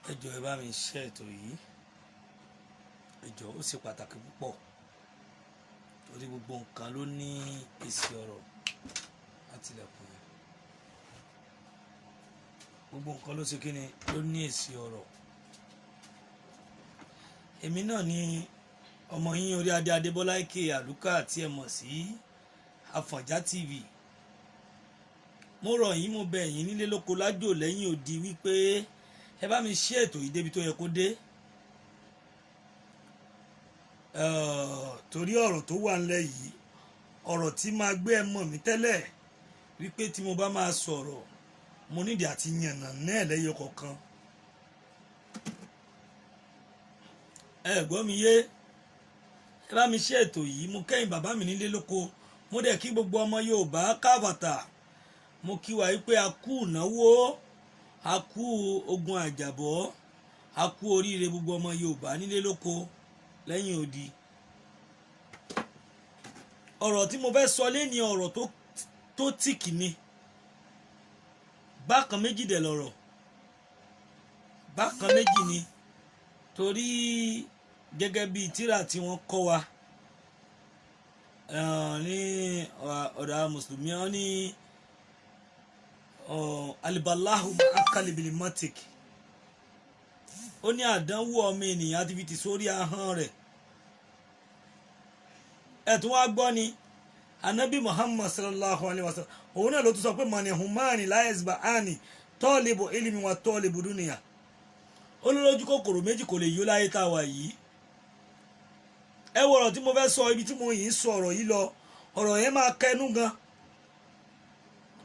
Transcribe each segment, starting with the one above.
Ẹ jọ̀ọ́, ẹ bá mi ṣe ètò yìí. Ẹ jọ̀ọ́, ó ṣe pàtàkì púpọ̀ torí gbogbo nǹkan ló ní èsì ọ̀rọ̀ láti ilẹ̀kùn yẹn. Gbogbo nǹkan ló ṣe kí ni, ló ní èsì ọ̀rọ̀. Èmi náà ni ọmọ yín, orí adé, Adébọ́lá Ike Àlùkà, tí ẹ mọ̀ sí Àfọ̀njá TV. Mo rọ̀ yín, mo bẹ̀ yín nílé, lóko, lájò, lẹ́yìn odi wípé ẹ bá mi ṣe ètò yìí débi tó yẹ kó dé, torí ọ̀rọ̀ tó wà ńlẹ̀ yìí, ọ̀rọ̀ tí máa gbé ẹ mọ̀ mí tẹ́lẹ̀ wípé tí mo bá máa sọ̀rọ̀, mo nídìí àti yànnà náà lẹ́yọ kọ̀ọ̀kan. Ẹ gbọ́ mi yé? Ẹ bá mi ṣe ètò yìí. Mo kẹ́yìn bàbá mi nílé lóko, mo dẹ̀ kí gbogbo ọmọ Yorùbá káfàtà. Mo kí wa wípé a kú ìnáwó, a kú ogun àjàbọ́, a kú oríire, gbogbo ọmọ Yorùbá nílé, lóko, lẹ́yìn odi. Ọ̀rọ̀ tí mo fẹ́ sọ lé ní ọ̀rọ̀ tó tìkì ni. Bákan méjì dẹ̀ lọ̀rọ̀, bákan méjì ni, torí gẹ́gẹ́ bíi tírà tí wọ́n kọ́ wa ní ọ̀dọ̀ àwọn mùsùlùmí, wọ́n ní alibalahu akalibilimatik, ó ní àdánwò ọmọ ènìyàn àti fi tì sórí ahọ́n rẹ̀. Ẹ̀ tún wá gbọ́ ni, Anabi Muhammad sallallahu alayhi wa sallam, òun náà ló tún sọ pé mani humani láyẹsibà áni tọ́ọ̀lìbù ilimi wa tọ́ọ̀lìbù dúnìyà. Ó lójú kòkòrò méjì kò lè yó láyé tá a wà yìí. Ẹ wo ọ̀rọ̀ tí mo fẹ́ sọ, ibi tí mo yìí ń sọ ọ̀rọ̀ yìí lọ, ọ̀rọ̀ yẹn máa kẹnu gan.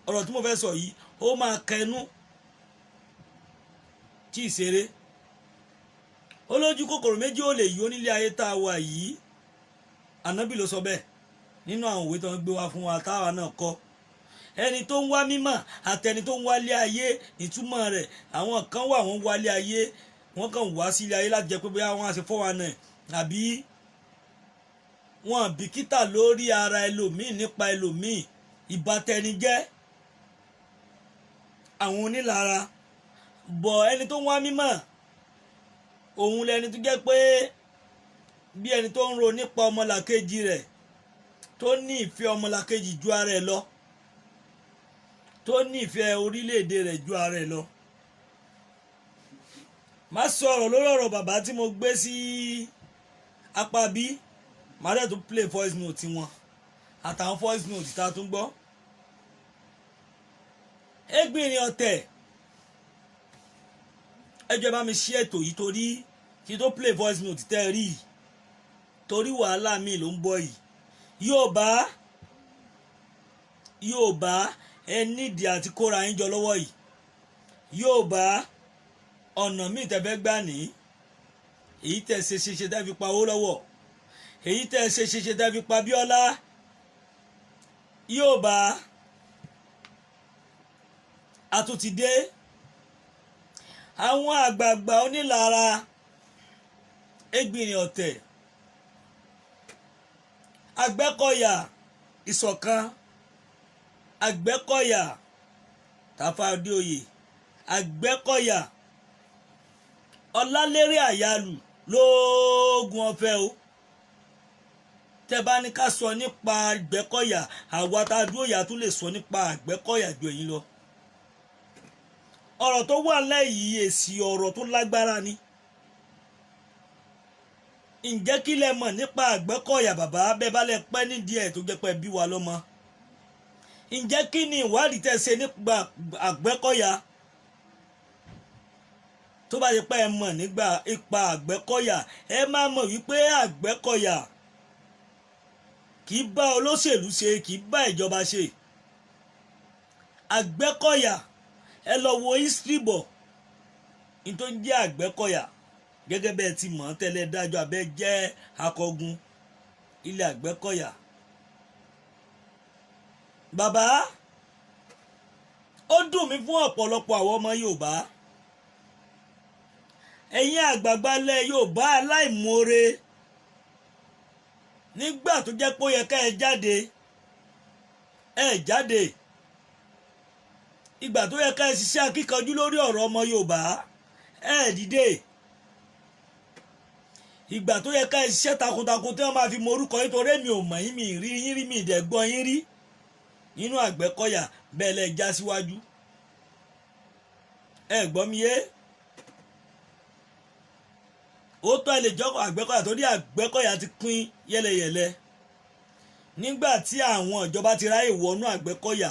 Ọ̀rọ̀ tí mo fẹ́ sọ yìí, ó máa kẹnu tí ìṣeré. Olójú kòkòrò méjì ò lè yó nílé ayé tá a wà yìí. Ànábì ló sọ bẹ́ẹ̀ nínú àwọn òwe tó ń gbé wá fún wa táwa náà kọ́. Ẹni tó ń wá mímọ̀ àtẹni tó ń wálé ayé, ìtumọ̀ rẹ̀, àwọn kan wà, wọ́n wálé ayé, wọ́n kàn wá sílé ayé láti jẹ́ pé bóyá wọ́n á ṣe 419 àbí wọn bìkítà lórí ara ẹlòmíì, nípa ẹlòmíì, ìbátẹnijẹ́, àwọn onílara bọ̀. Ẹni tó ń wá mímọ̀, òun lẹni tó jẹ́ pé bí ẹni tó ń ro nípa ọmọlàkejì rẹ̀, tó ní ìfẹ́ ọmọlàkejì ju ara ẹ̀ lọ, tó ní ìfẹ́ orílẹ̀-èdè rẹ̀ ju ara ẹ̀ lọ. Má sọ̀rọ̀ lórí ọ̀rọ̀ bàbá tí mo gbé sí apá bí, màá dẹ̀ tún play voice note wọn àtàwọn voice note tá a tún gbọ́. Ẹgbìnrin ọ̀tẹ̀, ẹ jọ̀ọ́, bá mi ṣí ètò yìí, torí kí tó play voice note tẹ́ ẹ rí yìí, torí wàhálà mi ló ń bọ̀ yìí. Yóò bá ẹ nídìí àti kóra yín jọ lọ́wọ́ yìí. Yóò bá ọ̀nà míì tẹ́ fẹ́ gbà ní èyí tẹ́ ṣe ṣe ṣe tẹ́ fi pa owó lọ́wọ́, èyí tẹ́ ṣe ṣe ṣe tẹ́ fi pa Bíọ́lá. Yóò bá a tún ti dé. Àwọn àgbààgbà onílara, ẹgbìnrin ọ̀tẹ̀, Àgbẹ̀kọ̀yà, ìṣọ̀kan, Àgbẹ̀kọ̀yà, Tàfà Adéoyè, Àgbẹ̀kọ̀yà, Ọlálérè Àyàlù lóògùn ọ̀fẹ́ o. Tẹ́ bá ní ká sọ nípa Àgbẹ̀kọ̀yà, àwa tá a dúró yà tún lè sọ nípa Àgbẹ̀kọ̀yà ju ẹ̀yin lọ. Ọ̀rọ̀ tó wà lẹ́yìn, èsì ọ̀rọ̀ tó lágbára ni. Ǹjẹ́ kí lẹ mọ̀ nípa Àgbẹ̀kọ̀yà, bàbá? Bẹ́ẹ̀ bá lẹ pẹ́ nídìí ẹ̀ tó jẹ́ pé bí wa lọ́mọ, ǹjẹ́ kí ni ìwádìí tẹ́ ṣe nípa Àgbẹ̀kọ̀yà? Tó bá ṣe pé ẹ mọ̀ nígbà ipa Àgbẹ̀kọ̀yà, ẹ máa mọ̀ wípé Àgbẹ̀kọ̀yà kì í bá olóṣèlú ṣe, kì í bá ìjọba ṣe. Àgbẹ̀kọ̀yà, ẹ lọ wo history bọ̀ ní tó ń jẹ́ Àgbẹ̀kọ̀yà. Gẹ́gẹ́ bẹ́ẹ̀ ti mọ̀ tẹ́lẹ̀, dájọ́ abẹ́ jẹ́ akọgun ilé Àgbẹ̀kọ̀yà. Bàbá, ó dùn mí fún ọ̀pọ̀lọpọ̀ àwọn ọmọ Yorùbá, ẹ̀yin àgbààgbà ilẹ̀ Yorùbá aláìmoore. Nígbà tó jẹ́ pé ó yẹ ká ẹ jáde, ẹ jáde. Ìgbà tó yẹ ká ẹ ṣiṣẹ́ akíkanjú lórí ọ̀rọ̀ ọmọ Yorùbá, ẹ dìde. Ìgbà tó yẹ ká ẹ ṣiṣẹ́ takuntakun tí wọ́n máa fi mọ orúkọ yín, torí mi ò mọ̀ yín, mi rí yín rí, mi ìdẹ̀ gbọ́ yín rí nínú Àgbẹ̀kọ̀yà, bẹ́ẹ̀ lẹ já síwájú. Ẹ gbọ́ mi yé? Ó tọ́ ẹ lè jọ́ Àgbẹ̀kọ̀yà, torí Àgbẹ̀kọ̀yà ti pín yẹ́lẹyẹ̀lẹ. Nígbà tí àwọn ìjọba ti ráyè wọnú Àgbẹ̀kọ̀yà,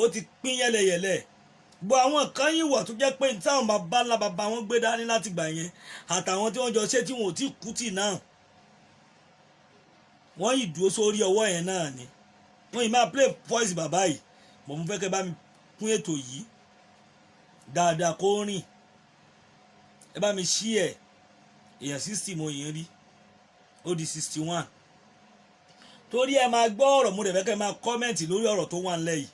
ó ti pín yẹ́lẹyẹ̀lẹ. Bọ́ àwọn kan yìí wà tó jẹ́ pé táwọn bàbá ńlá bàbá wọn gbé dání láti gbà yẹn, àtàwọn tí wọ́n jọ ṣe tí wọn ò tí kú tì náà, wọ́n yìí dúró sórí ọwọ́ yẹn náà ni. Wọ́n yìí máa play voice bàbá yìí. Mo fẹ́ kẹ́ bá mi kún ètò yìí dáadáa kó rìn. Ẹ bá mi ṣí ẹ̀. Èèyàn 60 mo yìí ń rí, ó di 61, torí ẹ máa gbọ́ ọ̀rọ̀. Mo dẹ̀ fẹ́ kẹ́ máa comment lórí ọ̀rọ̀ tó wà ńlẹ̀ yìí.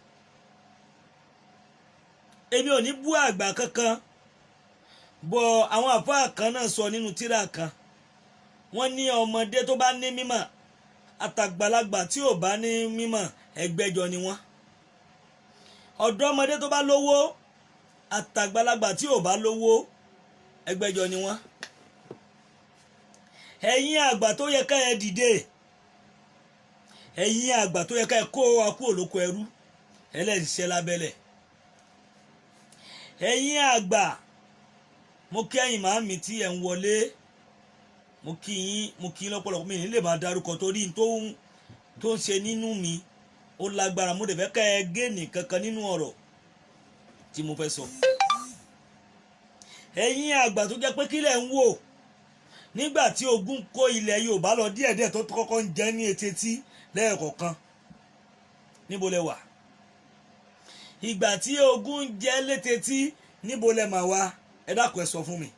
Èmi ò ní bú àgbà kankan bọ̀. Àwọn àfáà kan náà sọ nínú tírà kan, wọ́n ní ọmọdé tó bá ní mímọ̀ àtàgbàlagbà tí ò bá ní mímọ̀, ẹgbẹ́jọ ni wọ́n. Ọ̀dọ́mọdé tó bá lówó àtàgbàlagbà tí ò bá lówó, ẹgbẹ́jọ ni wọ́n. Ẹ̀yin àgbà tó yẹ ká ẹ dìde, ẹ̀yin àgbà tó yẹ ká ẹ kó wa kúrò lóko ẹrú, ẹlẹ́ṣiṣẹ́ lábẹ́lẹ̀. Ẹ̀yin àgbà, mo kí ẹ̀yin màámi tí ẹ̀ ń wọlé, mo kí yín, mo kí yín lọ́pọ̀lọpọ̀. Mi ní lè máa dárúkọ torí tó ń ṣe nínú mi ó lágbára. Mo dẹ̀ fẹ́ kẹ́ ẹ géènì kankan nínú ọ̀rọ̀ tí mo fẹ́ sọ. Ẹ̀yin àgbà tó jẹ́ pé kílẹ̀ ń wò nígbà tí ogun kó ilẹ̀ Yorùbá lọ díẹ̀díẹ̀, tó kọ́kọ́ ń jẹ́ ní etí lẹ́ẹ̀kọ̀ọ̀kan, níbo lẹ wà? Ìgbà tí ogun ń jẹ́ létetí, níbo lẹ mà wá? Ẹ dákun, ẹ sọ fún mi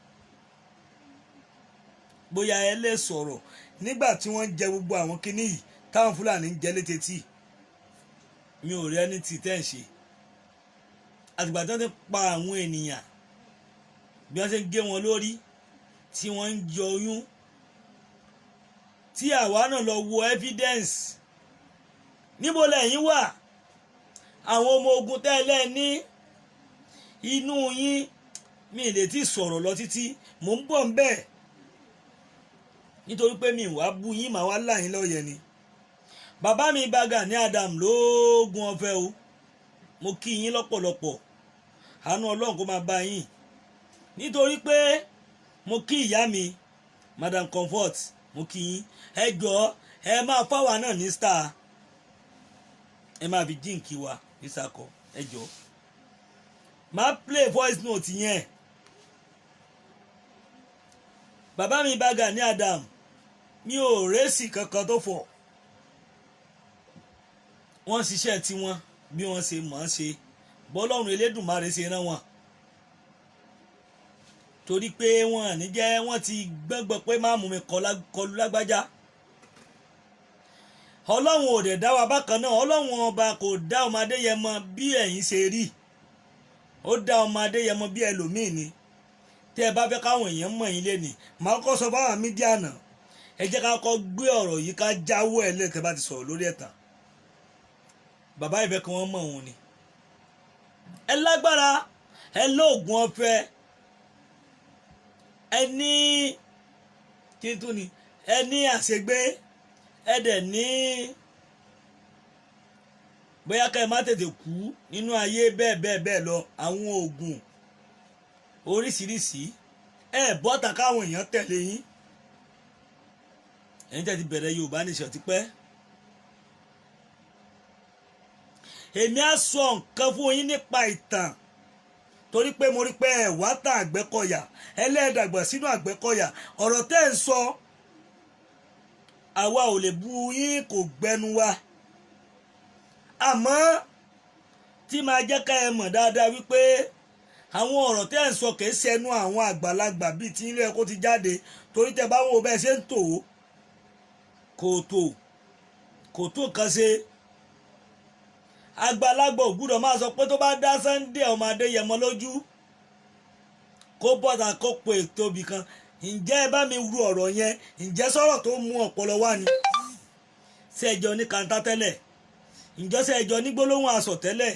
bóyá ẹ lè sọ̀rọ̀. Nígbà tí wọ́n ń jẹ gbogbo àwọn kinní yìí, táwọn Fúlàní ń jẹ létetí, mi ò rí ẹni tí tẹ́ ń ṣe. Àtìgbà tí wọ́n ti pa àwọn ènìyàn, bí wọ́n ṣe ń gé wọn lórí, tí wọ́n ń jẹ oyún, tí àwa náà lọ wo evidence, níbo lẹ́yìn wà? Àwọn ọmọ ogun tẹ́lẹ̀ ní inú yín, mi lè ti sọ̀rọ̀ lọ títí, mò ń bọ̀ ń bẹ́ẹ̀, nítorí pé mi wá bú yín, màá wá là yín lọ́yẹ̀ ni. Bàbá mi Ìbà Gani Adam lóògùn ọ̀fẹ́ o, mo kí yín lọ́pọ̀lọpọ̀. Àánú Ọlọ́run kó máa bá yín, nítorí pé mo kí ìyá mi Madam Comfort, mo kí yín. Ẹ jọ̀ọ́, ẹ máa fáwa náà ní star, ẹ máa fi jíǹkí wa nísàkọ. Ẹ jọ̀ọ́, máa play voice note yẹn. Bàbá mi Ìbà Gani Adam, mi ò rẹ́sì kankan tó fọ̀. Wọ́n ṣiṣẹ́ tiwọn bí wọ́n ṣe mọ̀ ọ́n ṣe, bọ́lọ́run Elédùmarè ṣe rán wọn, torí pé wọ́n ní jẹ́ wọ́n ti gbọ́ngbọ́n pé má mú mi kọlu lágbájá. Ọlọ́run ò dẹ̀ dá wa bákan náà. Ọlọ́run Ọba kò dá ọmọ Adéyẹmọ bí ẹ̀yin ṣe rí, ó dá ọmọ Adéyẹmọ bí ẹlòmíì ni. Tẹ́ ẹ bá fẹ́ káwọn èèyàn mọ̀ yín lénìí, màá kọ́ sọ fáwọn media náà, ẹ jẹ́ ká kọ́ gbé ọ̀rọ̀ yìí, ká jáwọ́ ẹ̀ lẹ́tẹ̀ bá ti sọ̀rọ̀ lórí ẹ̀tàn. Bàbá ìfẹ́ kí wọ́n mọ̀ òun ni. Ẹ lágbára, ẹ lóògùn ọ̀fẹ́, ẹ ní kí tún ni, ẹ ní àṣegbé, ẹ dẹ̀ ní bóyá ká ẹ má tètè kú nínú ayé, bẹ́ẹ̀ bẹ́ẹ̀ bẹ́ẹ̀ lọ, àwọn oògùn oríṣiríṣi. Ẹ bọ́ta káwọn èèyàn tẹ̀lé yín. Ẹ̀yin tẹ́ ti bẹ̀rẹ̀ Yorùbá Nation tipẹ́, èmi á sọ nǹkan fún yín nípa ìtàn, torí pé mo rí pé ẹ wá tàn Àgbẹ̀kọ̀yà, ẹlẹ́ẹ̀dàgbà sínú Àgbẹ̀kọ̀yà. Ọ̀rọ̀ tẹ́ ń sọ, àwa ò lè bu yín, kò gbẹnu wa, àmọ́ tí máa jẹ́ ká ẹ mọ̀ dáadáa wípé àwọn ọ̀rọ̀ tẹ́ ń sọ kìí ṣẹnu àwọn àgbàlagbà bíi tí ilé ẹ̀kọ́ ti jáde, torí tẹ́ bá wò bẹ́ẹ̀ ṣe ń tò ó, kò tó kò tó nǹkan ṣe. Àgbàlagbà ò gbúdọ̀ máa sọ pé tó bá dá Sunday ọmọ Adéyẹmọ lójú, kó bọ́ta kó pe tóbi kan. Ǹjẹ́ ẹ bá mi ru ọ̀rọ̀ yẹn? Ǹjẹ́ sọ̀rọ̀ tó mú ọpọlọ wá ni? Ṣé ẹjọ́ ní kàńtá tẹ́lẹ̀? Ǹjọ́ ṣe ẹjọ́ ní gbólóhùn aṣọ tẹ́lẹ̀?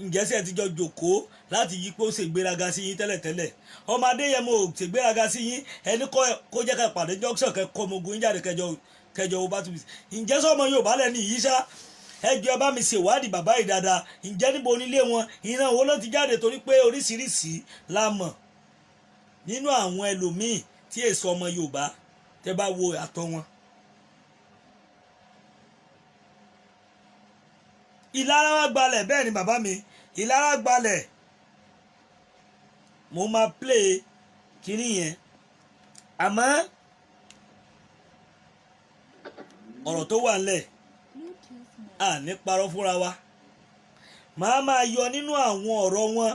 Ǹjẹ́ sẹ́ ti jọ jòkóó láti yí pé ó ṣègbéraga sí yín tẹ́lẹ̀tẹ́lẹ̀? Ọmọ Adéyẹmọ ò ṣègbéraga sí yín. Ẹni kó jẹ́ ká pàdé junction, kẹ́ kọ́ ọmọ ogun yín jáde, kẹjọ kẹjọ wo bá tún bí. Ǹjẹ́ sọ́mọ Yorùbá lẹ́ni yìí ṣá? Ẹ jọ̀ọ́, ẹ bá mi ṣèwádìí bàbá yìí dáadáa. Ǹjẹ́ níbo nílé wọn? Ìran wo ló ti jáde? Torí pé oríṣiríṣi la mọ̀ nínú àwọn ẹlòmíì tí èso ọmọ Yorùbá, tẹ́ bá wo àtọ̀ wọn. Ìlara wa gbalẹ̀. Bẹ́ẹ̀ ni, bàbá mi, ìlara gbalẹ̀. Mo máa play kinní yẹn, àmọ́ ọ̀rọ̀ tó wà ńlẹ̀, à ní parọ́ fúnra wa. Màá máa yọ nínú àwọn ọ̀rọ̀ wọn,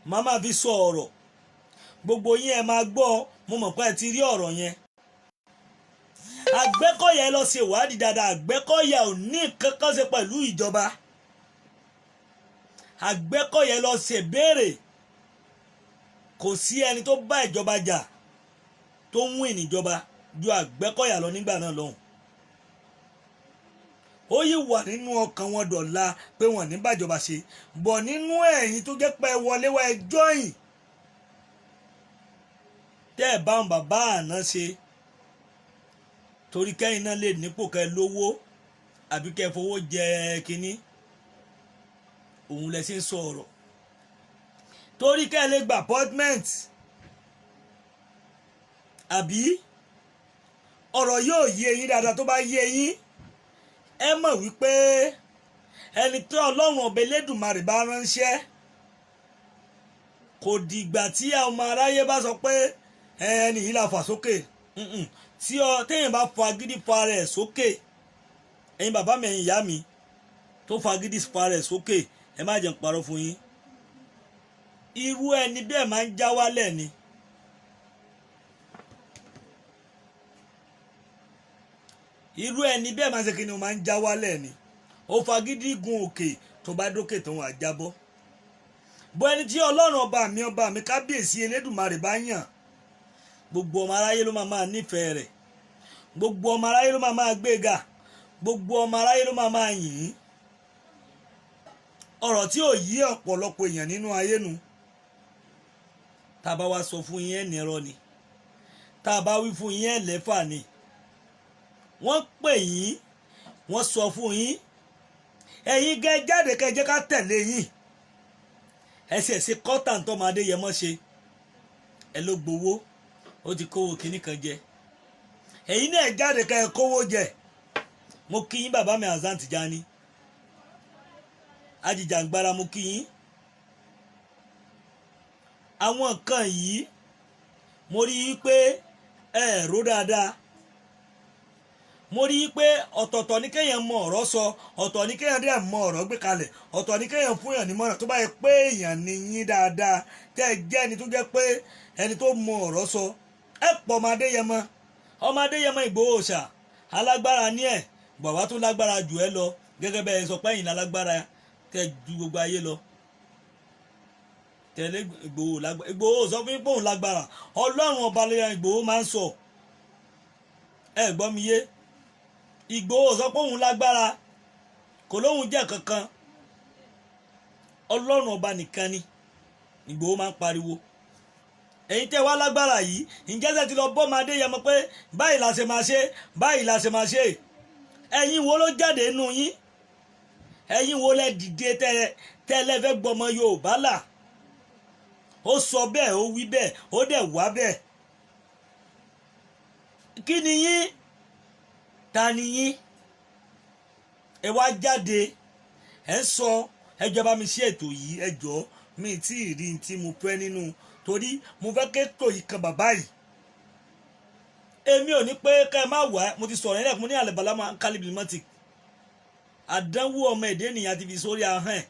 màá máa fi sọ ọ̀rọ̀. Gbogbo yín ẹ máa gbọ́. Mo mọ̀ pé ẹ ti rí ọ̀rọ̀ yẹn. Àgbẹ̀kọ̀yà, ẹ lọ ṣe ìwádìí dáadáa. Àgbẹ̀kọ̀yà ò ní nǹkan kan ṣe pẹ̀lú ìjọba. Àgbẹ̀kọ̀yà, ẹ lọ ṣe béèrè. Kò sí ẹni tó bá ìjọba jà tó ń win ìjọba ju Àgbẹ̀kọ̀yà lọ nígbà náà lọ́hùn. Ó yìí wà nínú ọkàn wọn dọ̀la pé wọ́n ní bàjọba ṣe bọ̀ nínú ẹ̀yìn tó jẹ́ pé wọlé wá ẹjọ́ yìí tẹ́ ẹ̀ bá wọn bàbá àná ṣe, torí kẹ́yìn náà lè nípò, kẹ́ lówó àbí kẹ́ fowó jẹ kínní, òun lẹ ṣe ń sọ ọ̀rọ̀, torí kẹ́ lè gba appointment àbí. Ọ̀rọ̀ yóò yé yín dáadáa. Tó bá yé yín, ẹ mọ̀ wípé ẹni tó Ọlọ́run ọba Elédùmarè bá ránṣẹ́, kò dìgbà tí ọmọ aráyé bá sọ pé ẹni yìí la fà sókè. Tí ọ téèyàn bá fọ agídí fọ ara ẹ̀ sókè, ẹ̀yin bàbá mi, ẹ̀yin ìyá mi, tó fọ agídí fọ ara ẹ̀ sókè, ẹ má jẹ́ n parọ́ fún yín, irú ẹni bẹ́ẹ̀ máa ń já wálẹ̀ ni. Irú ẹni bẹ́ẹ̀ máa ń ṣe kí ni? O máa ń já wálẹ̀ ni. Ó fagídí gun òkè, tó bá dókè tó wà jábọ́. Bó ẹni tí Ọlọ́run ọba mi, ọba mi kábíyèsí Elédùmarè bá yàn, gbogbo ọmọ aráyé ló máa máa nífẹ̀ẹ́ rẹ̀, gbogbo ọmọ aráyé ló máa máa gbéga, gbogbo ọmọ aráyé ló máa máa yìn ín. Ọ̀rọ̀ tí ò yí ọ̀pọ̀lọpọ̀ èèyàn nínú ayé nu. Tá a bá wá sọ fún yín, ẹ̀ nírọ́ ni. Tá a bá wí fún yín, ẹ̀ lẹ́fà ni. Wọ́n pè yín, wọ́n sọ fún yín, ẹ̀yin gẹ́ jáde kẹ́ jẹ́ ká tẹ̀lé yín. Ẹsẹ̀ ṣe kọ́tà ń tọ́mọ Adéyẹmọ ṣe, ẹ ló gbowó, ó ti kówó kinní kan jẹ. Ẹ̀yin náà jáde kẹ́ ẹ kówó jẹ. Mo kí yín, bàbá mi Hasan Tijani ajìjàngbara, mo kí yín. Àwọn nǹkan yìí, mo rí i pé ẹ rò dáadáa. Mo rí i pé ọ̀tọ̀ọ̀tọ̀ ní kéèyàn mọ ọ̀rọ̀ sọ, ọ̀tọ̀ ní kéèyàn dẹ̀ mọ ọ̀rọ̀ gbé kalẹ̀, ọ̀tọ̀ ní kéèyàn fún yàn nímọ̀ràn. Tó bá yẹ pé èèyàn ní yín dáadáa, tẹ́ ẹ jẹ́ ẹni tó jẹ́ pé ẹni tó mọ ọ̀rọ̀ sọ, ẹ pọ̀ ọmọ Adéyẹmọ, ọmọ Adéyẹmọ Ìgbòho ṣà alágbára ní ẹ̀ bàbá tó lágbára jù ẹ lọ, gẹ́gẹ́ bẹ́ẹ̀ sọ pé ẹ̀yin lálágbára tẹ́ ju gbogbo ayé lọ. Tẹ̀lé Ìgbòho lágbára. Ìgbòho sọ fún yín pé òun lágbára. Ọlọ́run ọba lẹ́yìn Ìgbòho máa ń sọ. Ẹ gbọ́ mi yé? Ìgbòho sọ pé òun lágbára, kò lóun jẹ́ kankan. Ọlọ́run ọba nìkan ni Ìgbòho máa ń pariwo. Ẹ̀yin tẹ́ wá lágbára yìí, ǹjẹ́ ṣe ti lọ bọ́ ọmọ Adéyẹmọ pé báyìí la ṣe máa ṣe, báyìí la ṣe máa ṣe? Ẹ̀yin wo ló jáde nínú yín? Ẹ̀yin wo lẹ dìde tẹ́ lẹ fẹ́ gbọmọ Yorùbá là? Ó sọ bẹ́ẹ̀, ó wí bẹ́ẹ̀, ó dẹ̀ wá bẹ́ẹ̀. Kí ni yín? Ta ni yín? Ẹ wá jáde, ẹ ń sọ. Ẹ jọ̀ọ́, bá mi ṣe ètò yìí. Ẹ jọ̀ọ́, mi tí ì rí tí mo fẹ́ nínú, torí mo fẹ́ kétò yìí kan bàbá yìí. Èmi ò ní pé ká ẹ má wá. Mo ti sọ̀rọ̀ yẹn, mo ní àlẹ́ balama kálíbìlímọ́tì àdánwò ọmọ èdè ènìyàn ti fi sórí ahọ́n ẹ̀.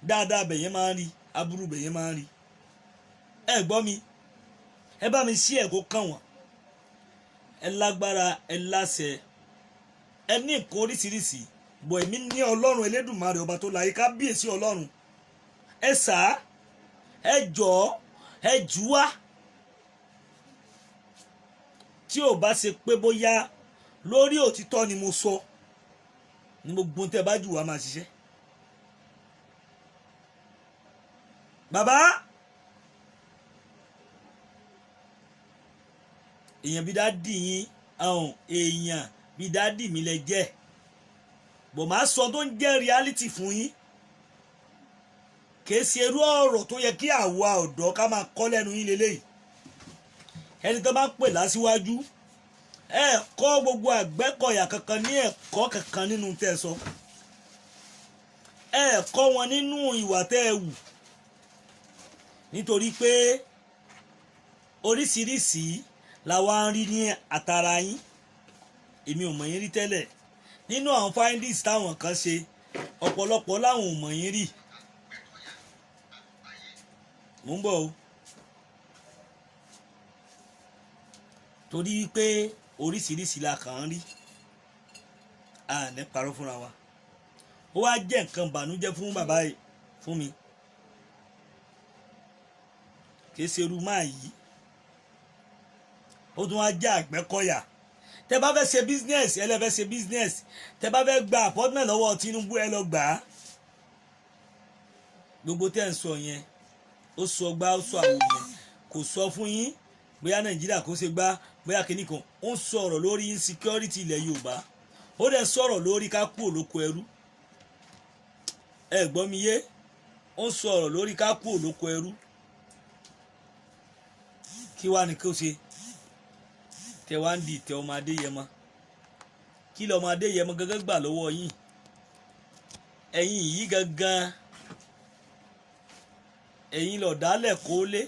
Dáadáa bẹ̀yẹn máa ń rí, aburú bẹ̀yẹn máa ń rí. Ẹ gbọ́ mi, ẹ bá mi ṣí ẹ̀ kó kàn wọ́n. Ẹ lágbára, ẹ láṣẹ, ẹ ní nǹkan oríṣiríṣi bọ̀. Èmi ní Ọlọ́run Elédùmarè ọba tó láyé, kábíyèsí Ọlọ́run. Ẹ sà á, ẹ jọ̀ọ́, ẹ jù wá. Tí ò bá ṣe pé bóyá lórí òtítọ́ ni mo sọ ní gbogbo tẹ́ bá jù wá máa ṣiṣẹ́. Bàbá, èèyàn bí dádì yín, ọ̀hún èèyàn bí dádì mi lẹ jẹ́, bọ̀ máa sọ tó ń jẹ́ reality fún yín. Kìí ṣe irú ọ̀rọ̀ tó yẹ kí àwa ọ̀dọ́ ká máa kọ́ lẹ́nu yín lélẹ́yìí. Ẹni tó bá ń pè lásìwájú, ẹ kọ́ gbogbo Àgbẹ̀kọ̀yà kankan ní ẹ̀kọ́ kankan nínú tẹ́ ẹ sọ, ẹ kọ́ wọn nínú ìwà tẹ́ ẹ wù, nítorí pé oríṣiríṣi làwa ń rí ní àtàrà yín. Èmi ò mọ̀ yín rí tẹ́lẹ̀. Nínú àwọn findings táwọn kan ṣe, ọ̀pọ̀lọpọ̀ láwọn ò mọ̀ yín rí. Mò ń bọ̀ o, torí pé oríṣiríṣi la kàn ń rí, a ní parọ́ fúnra wa. Ó wá jẹ́ nǹkan ìbànújẹ́ fún bàbá yìí, fún mi. Kìí ṣe irú máa yìí, ó tún wá jẹ́ Àgbẹ̀kọ̀yà. Tẹ bá fẹ́ ṣe business, ẹ lè fẹ́ ṣe business. Tẹ bá fẹ́ gba appointment lọ́wọ́ Tinubu, ẹ lọ gbà á. Gbogbo tẹ́ ń sọ yẹn, ó sọ gbá, ó sọ àwọn yẹn, kò sọ fún yín bóyá Nàìjíríà kò ṣe gbá, bóyá kìíní kan. Ó ń sọ̀rọ̀ lórí insecurity ilẹ̀ Yorùbá, ó dẹ̀ sọ̀rọ̀ lórí ká kú òlóko ẹrú. Ẹ gbọ́ mi yé? Ó ń sọ̀rọ̀ lórí ká kú òlóko ẹrú. Kí wàá ní kí ó ṣe tẹ wá ń di ìtẹ ọmọ Adéyẹmọ? Kí lọmọ Adéyẹmọ gángan gbà lọ́wọ́ yín? Ẹ̀yin yìí gangan, ẹ̀yin lọ̀dálẹ̀ kólé.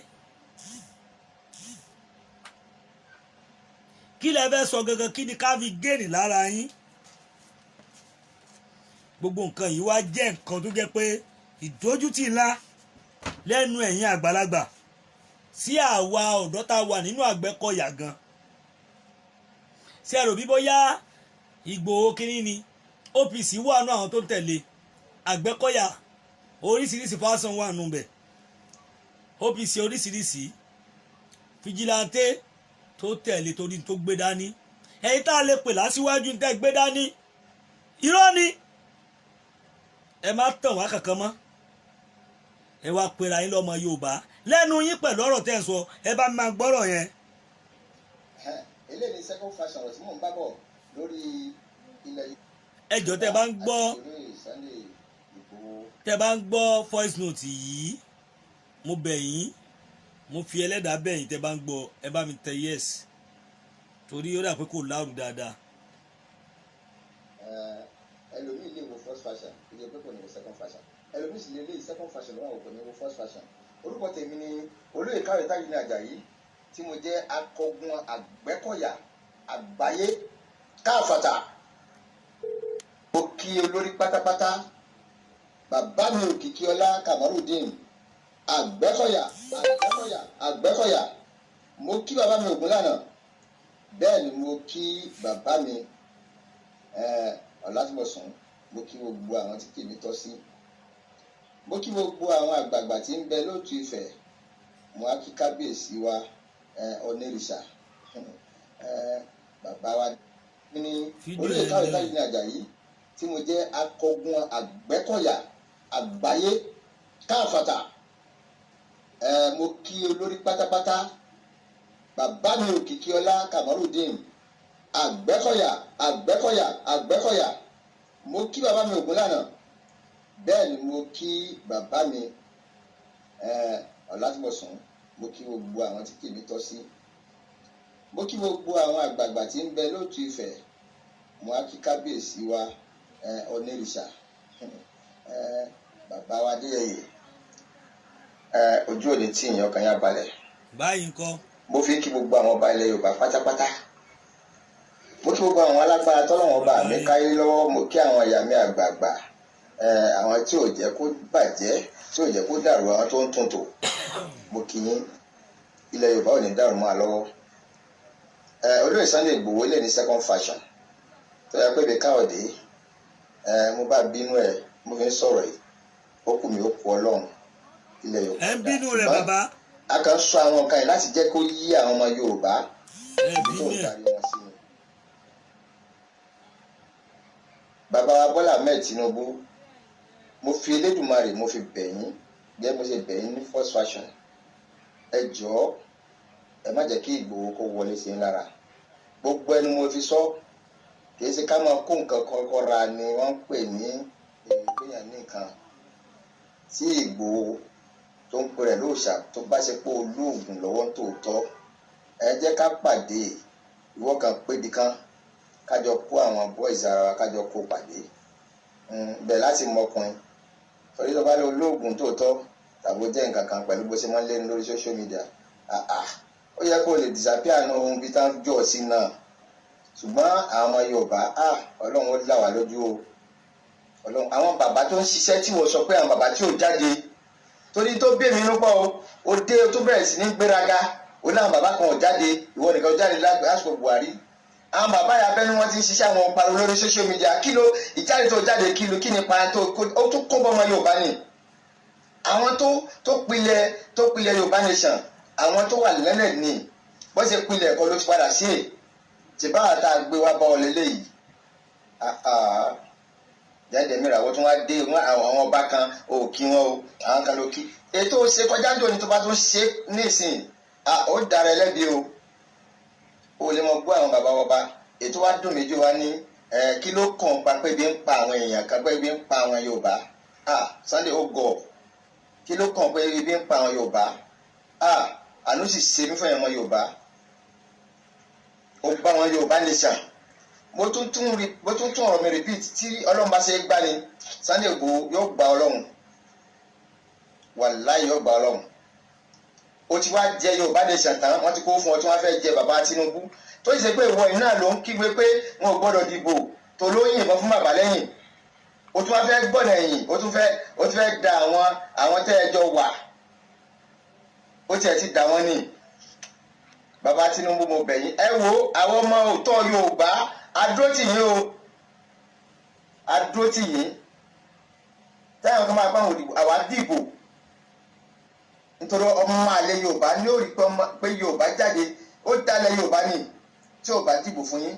Kí lẹ fẹ́ sọ gangan? Kí ni ká fi géènì lára yín? Gbogbo nǹkan yìí wá jẹ́ nǹkan tó jẹ́ pé ìdójútì ńlá lẹ́nu ẹ̀yin àgbàlagbà sí àwa ọ̀dọ́ tá a wà nínú Àgbẹ̀kọ̀yà gan. Ṣé ẹ rò bí bóyá Ìgbòho kínní ni OPC wà nù àwọn tó ń tẹ̀lé Àgbẹ̀kọ̀yà? Oríṣiríṣi fásán wà nù bẹ̀, OPC oríṣiríṣi, fìjìláńtẹ́ tó tẹ̀lé torí tó gbé dání. Ẹ̀yin tá a lè pè lásìwájú ń tẹ́ gbé dání, irọ́ ni. Ẹ má tàn wá kankan mọ́. Ẹ wá pera yín lọ́mọ Yorùbá lẹ́nu yín pẹ̀lú ọ̀rọ̀ tẹ́ ẹ sọ. Ẹ bá máa gbọ́rọ̀ yẹn. Eléyìí ni second fashion ọ̀rọ̀ tí mò ń bá bọ̀ lórí ilẹ̀ Ẹ jọ̀ọ́, tẹ́ bá ń gbọ́, àti olóyè Sunday Igboho. Tẹ́ bá ń gbọ́ voice note yìí, mo bẹ̀ yín, mo fi ẹlẹ́dàá bẹ̀ yín, tẹ́ bá ń gbọ́, ẹ bá mi tẹ yes, torí ó dà pé kò láàrú dáadáa. Ẹlòmíì lè wo first fashion, ìyẹ pé kò ní wo second fashion. Ẹlòmíì sì lè lé second fashion lọ́wọ́, kò ní wo first fashion. Orúkọ tèmi ni olóyè Káyọ̀dé Tajudeen Àjàyí, tí mo jẹ́ akọgun Àgbẹ̀kọ̀yà àgbáyé káfàtà. Mo kí olórí pátápátá, bàbá mi Òkìkíọlá Kamarudeen Àgbẹ̀kọ̀yà, Àgbẹ̀kọ̀yà, Àgbẹ̀kọ̀yà. Mo kí bàbá mi Ògúnlànà, bẹ́ẹ̀ ni mo kí bàbá mi Ọlátúnbọ̀sún. Mo kí gbogbo àwọn tí tèmi tọ́ sí. Mo kí gbogbo àwọn àgbààgbà tí ń bẹ lóòtú Ifẹ̀. Mo á kí kábíyèsí wa Onírìṣà, bàbá wa ní Fídíò olóyè yẹn Káyọ̀dé ni. Tajudeen Àjàyí, tí mo jẹ́ akọgun Àgbẹ̀kọ̀yà àgbáyé káfàtà. Mo kí olórí pátápátá, bàbá mi Òkìkíọlá Kamarudeen Àgbẹ̀kọ̀yà, Àgbẹ̀kọ̀yà, Àgbẹ̀kọ̀yà. Mo kí bàbá mi Ògúnlànà, bẹ́ẹ̀ ni mo kí bàbá mi Ọlátúnbọ̀sún. Mo kí gbogbo àwọn tí tèmi tọ́ sí. Mo kí gbogbo àwọn àgbààgbà tí ń bẹ lóòtú Ifẹ̀. Mo á kí kábíyèsí wa Onírìṣà, bàbá wa Adéyẹyè. Ojú òní tí ìyẹn ọkàn yá balẹ̀. Báyìí ńkọ́? Mo fi kí gbogbo àwọn ọba ilẹ̀ Yorùbá pátápátá. Mo kí gbogbo àwọn alágbára tọ́lọ́wọ́n bá mi káyé lọ́wọ́. Mo kí àwọn ìyá mi àgbààgbà, àwọn tí ò jẹ́ kó bàjẹ́, tí ò jẹ́ kó dàrú, àwọn tó ń tún tò. Mo kí yín. Ilẹ̀ Yorùbá ò ní dàrú mọ́ a lọ́wọ́. Olóyè Sunday Igboho lè ní second fashion tó yẹ pé bí Káyọ̀dé, mo bá bínú ẹ, mo fi ń sọ̀rọ̀ yìí, ó kù mí, ó kù Ọlọ́run, ilẹ̀ Yorùbá. Ẹ ń bínú rẹ. Ṣùgbọ́n bàbá, a kàn ń sọ àwọn nǹkan yìí láti jẹ́ kó yí àwọn ọmọ Yorùbá ẹ ibi tó bínú ń ẹ. darí wọn sí ni. Bàbá wa Bọ́lá Ahmed Tinubu, mo fi Elédùmarè, mo fi bẹ̀ yín. Gẹ́gẹ́ mo ṣe bẹ̀ yín ní first version, ẹ jọ̀ọ́, ẹ má jẹ́ kí Ìgbòho kó wọlé sí yín lára. Gbogbo ẹnu mo fi sọ, kìí ṣe ká máa kó nǹkan kọ́kọ́ ra ni wọ́n ń pè ní ìpínyàn ní nǹkan tí Ìgbòho tó ń pè rẹ̀ lóòṣà. Tó bá ṣe pé olóògùn lọ́wọ́ ń tòótọ́, ẹ jẹ́ ká pàdé. Ìwọ kan pébi kan, kájọ kó àwọn boys ara wa, kájọ kó pàdé bẹ̀ láti mọkùnrin. Torí tó bá lọ olóògùn tòótọ́ tàbí ó jẹ́ nǹkan kan pẹ̀lú bó ṣe máa ń lẹ́nu lórí social media, ó yẹ kó lè disappear ní ohun bí tán jọ sí náà. Ṣùgbọ́n àwọn ọmọ Yorùbá, Ọlọ́run ó là wá lójú o. Ọlọ́run, àwọn bàbá tó ń ṣiṣẹ́ tí wọ́n sọ pé àwọn bàbá tí ò jáde, torí tó bí èmi nínú pọ̀ o, ó dé tó bẹ̀rẹ̀ sí ní gbéraga, ó láwọn bàbá kan ò jáde, ìwọ nìkan ò jáde lásìkò Buhari. Àwọn bàbá yà abẹ́ni wọ́n ti ń ṣiṣẹ́, àwọn pariwo lórí social media. Kí ló ìjáde tó jáde? Kí ló kí ni pa tó ó tún kó bọ́mọ Yorùbá ni? Àwọn tó pilẹ̀ Yorùbá nation, àwọn tó wà lẹ́lẹ̀ ní bó ṣe pilẹ̀ ẹ̀kọ́ ló ti padà sí è tí báwa tá a gbé wá bá ọ lélẹ́yìí. Jáde mìíràn, àwọn tó wá dé àwọn ọba kan ò kí wọn o, àwọn kan ló kí. Ètò ṣe kọjá ń dòní, tó bá tún ṣe nísìn, ó dára ẹlẹ́bi o. Ó lè mọ gbọ́ àwọn bàbá ọba. Ètò wa dùn méjì wá ní kí ló kàn pa pé ebi ń pa àwọn èèyàn kan, pé ebi ń pa àwọn Yorùbá? Sunday ó gọ̀. Kí ló kàn pé ebi ń pa àwọn Yorùbá? Àánú sì ṣe mí fún ẹ̀mọ Yorùbá. Ó bá wọn Yorùbá nation. Mo tún tún ọ̀rọ̀ mi repeat: tí Ọlọ́run bá ṣe é gbá ni, Sunday Igboho yóò gba Ọlọ́run, wàláhì yóò gba Ọlọ́run. Ó ti wá jẹ Yorùbá nation tán, wọ́n ti kó fún ọ tí wọ́n fẹ́ jẹ bàbá Tinubu, tó sì ṣe pé ìwọ iná ló ń kígbe pé wọn ò gbọ́dọ̀ dìbò, tó ló yìnbọn fún bàbá lẹ́yìn. Ó tún wá fẹ́ gbọ́nà ẹ̀yìn, ó tún fẹ́ da àwọn tẹ́ ẹ jọ wà, ó tiẹ̀ ti dà wọ́n ní. Bàbá Tinubu, mo bẹ̀ yín, ẹ wo àwọn ọmọ òótọ́ Yorùbá, adúró tì yín o, adúró tì yín. Táwọn kan máa bá wọn dìbò, àwa dìbò nítorí ọmọ àlè Yorùbá ní ó rí pé Yorùbá jáde, ó dálẹ̀ Yorùbá ní tí ò bá dìbò fún yín.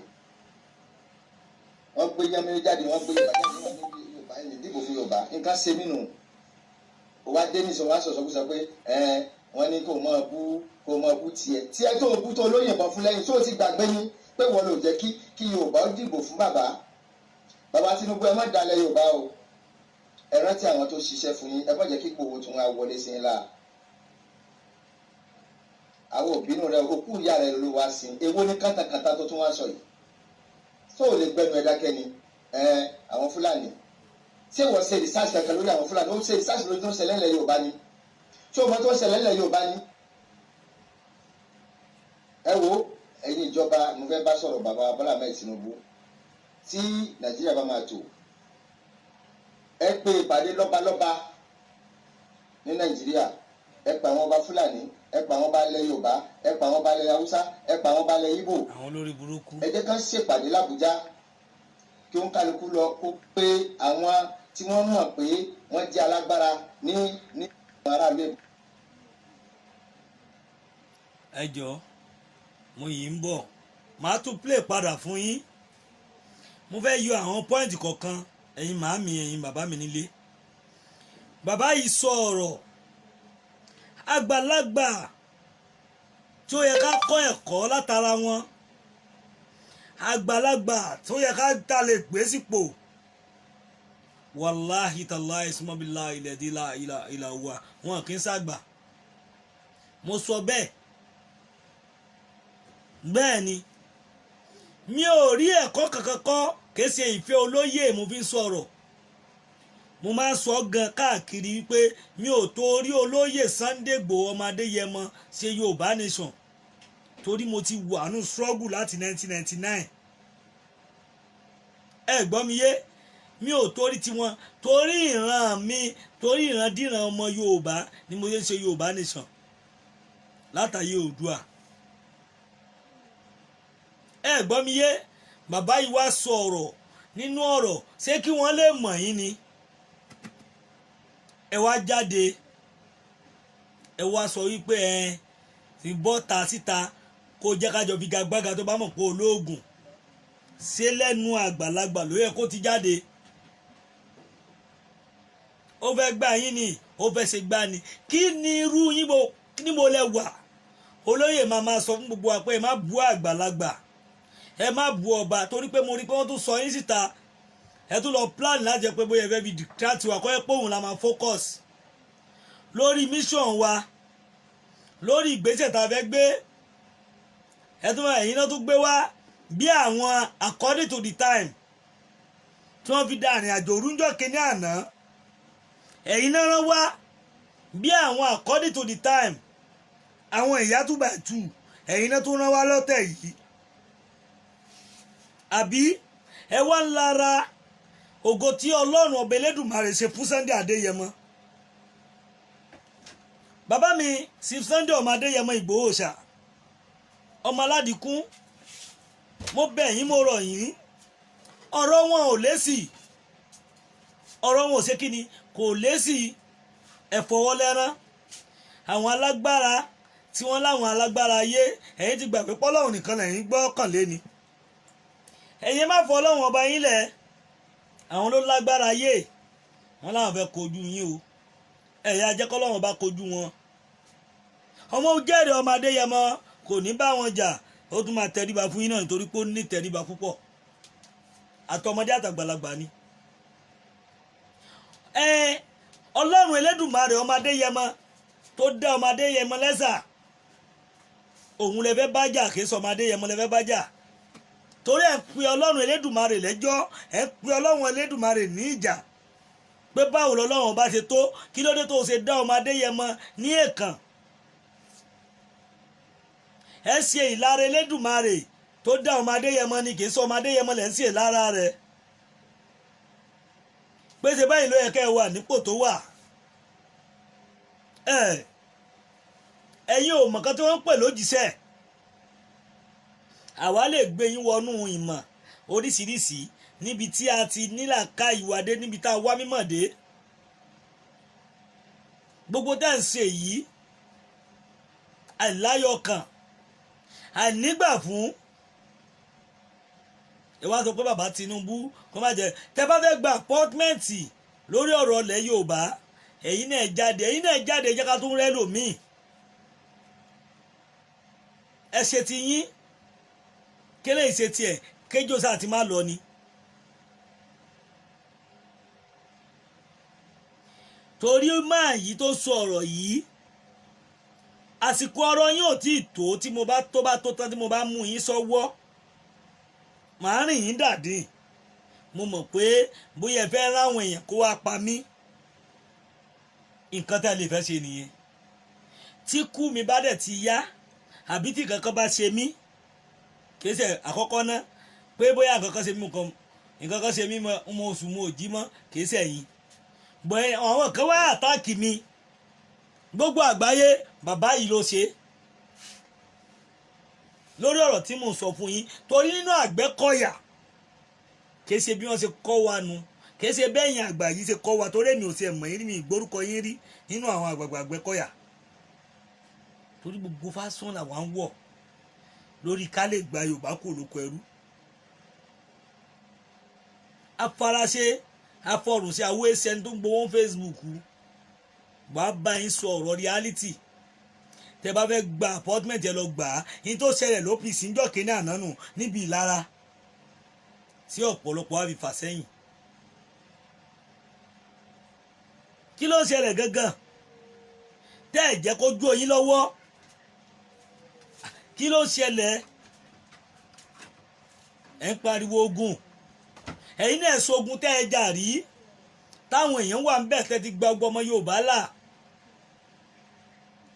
Wọ́n gbé yẹmírí jáde, wọ́n gbé Yorùbá jáde, wọ́n ní Yorùbá yìí dìbò fún Yorùbá. Nǹkan ṣe mí nù. Ó wá dé nísìnyí, wọ́n á sọ̀sọ́ kó sọ pé ẹ wọ́n ní kó máa bú tiẹ̀ tiẹ̀ tó bú, tó lóyìnbọn fún lẹ́yìn, tó ti gbàgbé yín pé wọ́n lò jẹ́ kí Yorùbá ó dìbò fún bàbá. Bàbá Tinubu, ẹ má dalẹ̀ Yorùbá o. Ẹ rántí àwọn tó ṣiṣẹ́ fún yín. Ẹ má jẹ́ kí Ìgbòho tún wá wọlé sí yín láà. Àwọn òbínú rẹ, òkú ìyá rẹ ló wá sí. Èwo ní kátàkátà tó tún wá sọ yìí tó ò lè gbẹnu ẹ dákẹ́ ni? Ẹ àwọn Fúlàní, ṣé wọ́n ṣe research kankan lórí àwọn Fúlàní? Ó ṣe research lórí tó ń ṣẹlẹ̀ ńlẹ̀ Yorùbá ni? Ṣé o mọ tó ń ṣẹlẹ̀ ńlẹ̀ Yorùbá ni? Ẹ wo, ẹ̀yin ìjọba, mo fẹ́ bá sọ̀rọ̀, bàbá Bọ́lá Ahmed Tinubu. Tí Nàìjíríà bá máa tò, ẹ pé ìpàdé lọ́balọ́ba ní Nàìjíríà. Ẹ pa àwọn ọba Fúlàní, ẹ pa àwọn ọba ilẹ̀ Yorùbá, ẹ pa àwọn ọba ilẹ̀ Haúsá, ẹ pa àwọn ọba ilẹ̀ Ìgbò. Àwọn olórí burúkú. Ẹ jẹ́ ká ṣèpàdé l'Àbújá, kí ó ń kálukú lọ kó pé àwọn tí wọ́n mọ̀ pé wọ́n jẹ́ alágbára ní àwọn aráàlú Èkó. Ẹ jọ, mo yìí ń bọ̀, màá tún play padà fún yín. Mo fẹ́ yọ àwọn point kọ̀ọ̀kan. Ẹ̀yin màámi, ẹ̀yin bàbá mi nílé, bàbá yìí sọ ọ̀rọ̀ àgbàlagbà tí ó yẹ ká kọ́ ẹ̀kọ́ látara wọn, àgbàlagbà tó yẹ ká ta lè gbé sípò. Wàláhì tàláhì sùmọ́bìlá ilẹ̀ dí ìlà wà, wọn kì í ṣàgbà. Mo sọ bẹ́ẹ̀. Bẹ́ẹ̀ ni, mi ò rí ẹ̀kọ́ kankan kọ́. Kìí ṣe ìfẹ́ olóyè mo fi ń sọ̀rọ̀. Mo máa ń sọ gan káàkiri wípé mi ò torí olóyè Sunday Igboho ọmọ Adéyẹmọ ṣe Yorùbá nation, torí mo ti wà nù struggle láti 1999. Ẹ gbọ́ mi yé? Mi ò torí tiwọn, torí ìran mi, torí ìrandíran ọmọ Yorùbá ni mo ṣe ń ṣe Yorùbá nation látàyè Oòduà. Ẹ gbọ́ mi yé? Bàbá yìí wá sọ̀rọ̀ nínú ọ̀rọ̀, ṣé kí wọ́n lè mọ̀ yín ni? Ẹ wá jáde, ẹ wá sọ wípé ẹ ti bọ́ ta síta kó jẹ́ kájọ figagbága. Tó bá mọ̀ pé olóògùn, ṣé lẹ́nu àgbàlagbà ló yẹ kó ti jáde? Ó fẹ́ gbà yín ni, ó fẹ́ ṣe gbà ni. Kí ni irú yín bo níbo lẹ wà? Olóyè máa máa sọ fún gbogbo wa pé ẹ má bú àgbàlagbà, ẹ má bú ọba, torí pé mo rí pé wọ́n tún sọ yín síta. Ẹ tún lọ plan láti jẹ́ pé bóyá ẹ fẹ́ fi distract wa, kọ́ ẹ pé òun la máa focus lórí mission wa, lórí ìgbésẹ̀ tá a fẹ́ gbé. Ẹ tún ẹ̀yin náà tún gbé wá bí àwọn according to the time tí wọ́n fi dá àrìn àjò òrùnjọ́ kínní àná. Ẹ̀yin náà rán wá bí àwọn according to the time, àwọn ìyá two by two. Ẹ̀yin náà tún rán wá lọ́tẹ̀ yìí, àbí ẹ wá ń lara ògo tí Ọlọ́run ọba Elédùmarè ṣe fún Sunday Adéyẹmọ. Bàbá mi, Chief Sunday ọmọ Adéyẹmọ Ìgbòho ṣá, ọmọ aládìkún, mo bẹ̀ yín, mo rọ̀ yín. Ọ̀rọ̀ wọn ò lésì, ọ̀rọ̀ wọn ò ṣe kíni, kò lésì. Ẹ fọwọ́ lẹ́rán. Àwọn alágbára tí wọ́n láwọn alágbára ayé, ẹ̀yin ti gbà pé pọ́lọ́run nìkan lẹ́yìn gbọ́kànlé ni. Ẹ̀yin má fọ Ọlọ́run ọba yín lẹ̀. Àwọn ló lágbára ayé, wọn láwọn fẹ́ kojú yín o. Ẹ̀yà ajẹ́kọ́lọ́run bá kojú wọn. Ọmọ jẹ́rìí, ọmọ Adéyẹmọ kò ní bá wọn jà. Ó tún máa tẹríba fún yín náà, nítorí pé ó ní tẹríba púpọ̀, àtọmọdé àtàgbàlagbà ni. Ẹ Ọlọ́run Elédùmarè, ọmọ Adéyẹmọ tó dá ọmọ Adéyẹmọ lẹ́sà, òun lè fẹ́ bá jà, kí sọ ọmọ Adéyẹmọ lè fẹ́ bá jà, torí ẹ̀ ń pe Ọlọ́run Elédùmarè lẹ́jọ́, ẹ̀ ń pe Ọlọ́run Elédùmarè ní ìjà pé báwo lọ́lọ́run bá ṣe tó, kí ló dé tó ṣe dá ọmọ Adéyẹmọ ní èèkàn? Ẹ ṣe ìlara Elédùmarè tó dá ọmọ Adéyẹmọ ni, kì í sọ ọmọ Adéyẹmọ lẹ́ ń ṣe lára rẹ̀. Pèsè báyìí ló yẹ kẹ́ ẹ wà nípò tó wà. Ẹ ẹ̀yin ò mọ̀ kan tí wọ́n ń pè lójíṣẹ́. Àwa lè gbé yín wọnú ìmọ̀ oríṣiríṣi níbi tí a ti nílàka ìwádé, níbi tá a wá mímọ̀ dé. Gbogbo tá à ń ṣe yìí, àìláyọkàn, àìnígbà fún ẹ, wá sọ pé bàbá Tinubu kó má jẹ. Tẹ bá fẹ́ gba appointment lórí ọ̀rọ̀ ilẹ̀ Yorùbá, ẹ̀yin náà jáde, ẹ̀yin náà jáde, jẹ́ ká tún rẹ́ lòmíì. Ẹ ṣe ti yín, kélé ìṣe tiẹ̀, kéjò sáà ti má lọ ni. Torí máa yìí tó sọ ọ̀rọ̀ yìí, àsìkò ọ̀rọ̀ yín ò tí ì tó. Tí mo bá tó bá tó tán, tí mo bá mú yín sọ́wọ́, màá rìn yín dàdín. Mo mọ̀ pé bóyá ẹ fẹ́ ráwọn èèyàn kó wá pa mí, nǹkan tá a lè fẹ́ ṣe nìyẹn. Tí kú mi bá dẹ̀ ti yá, àbí tí kankan bá ṣe mí, kìí ṣe àkọ́kọ́ ná pé bóyá nǹkan kan ṣe mí, nǹkan kan ṣe mí, mo sùn, mo ò jí mọ́, kìí ṣe ẹ̀yìn bọ́. Àwọn kan wá attack mi, gbogbo àgbáyé, bàbá yìí ló ṣe lórí ọ̀rọ̀ tí mò ń sọ fún yín, torí nínú Àgbẹ̀kọ̀yà, kìí ṣe bí wọ́n ṣe kọ́ wa nu, kìí ṣe bẹ́yìn àgbà yìí ṣe kọ́ wa, torí èmi ò tiẹ̀ mọ̀ yín, mi ìgbórúkọ yín rí nínú àwọn àgbààgbà Àgbẹ̀kọ̀yà, torí gbogbo fásán làwọn ń wọ̀ lórí ká lè gba Yorùbá kò lóko ẹrú. Afárasẹ afọrùnsẹ àwọn ẹsẹ tó ń gbowó Facebook, wàá bá yín sọ ọ̀rọ̀ reality. Tẹ bá fẹ́ gba appointment, ẹ lọ gbà á. Yín tó ṣẹlẹ̀ lópìsì ń jọ́ kínní àná nù níbi ìlara tí ọ̀pọ̀lọpọ̀ á fi fà sẹ́yìn. Kí ló ń ṣẹlẹ̀ gangan tẹ́ ẹ̀ jẹ́ kó jó yín lọ́wọ́? Kí ló ń ṣẹlẹ̀? Ẹ̀ ń pariwo ogun, ẹ̀yin náà sọgun tẹ́ ẹ jà rí, táwọn èèyàn wà ń bẹ̀, tẹ́ ti gba ọgbọ́n ọmọ Yorùbá là,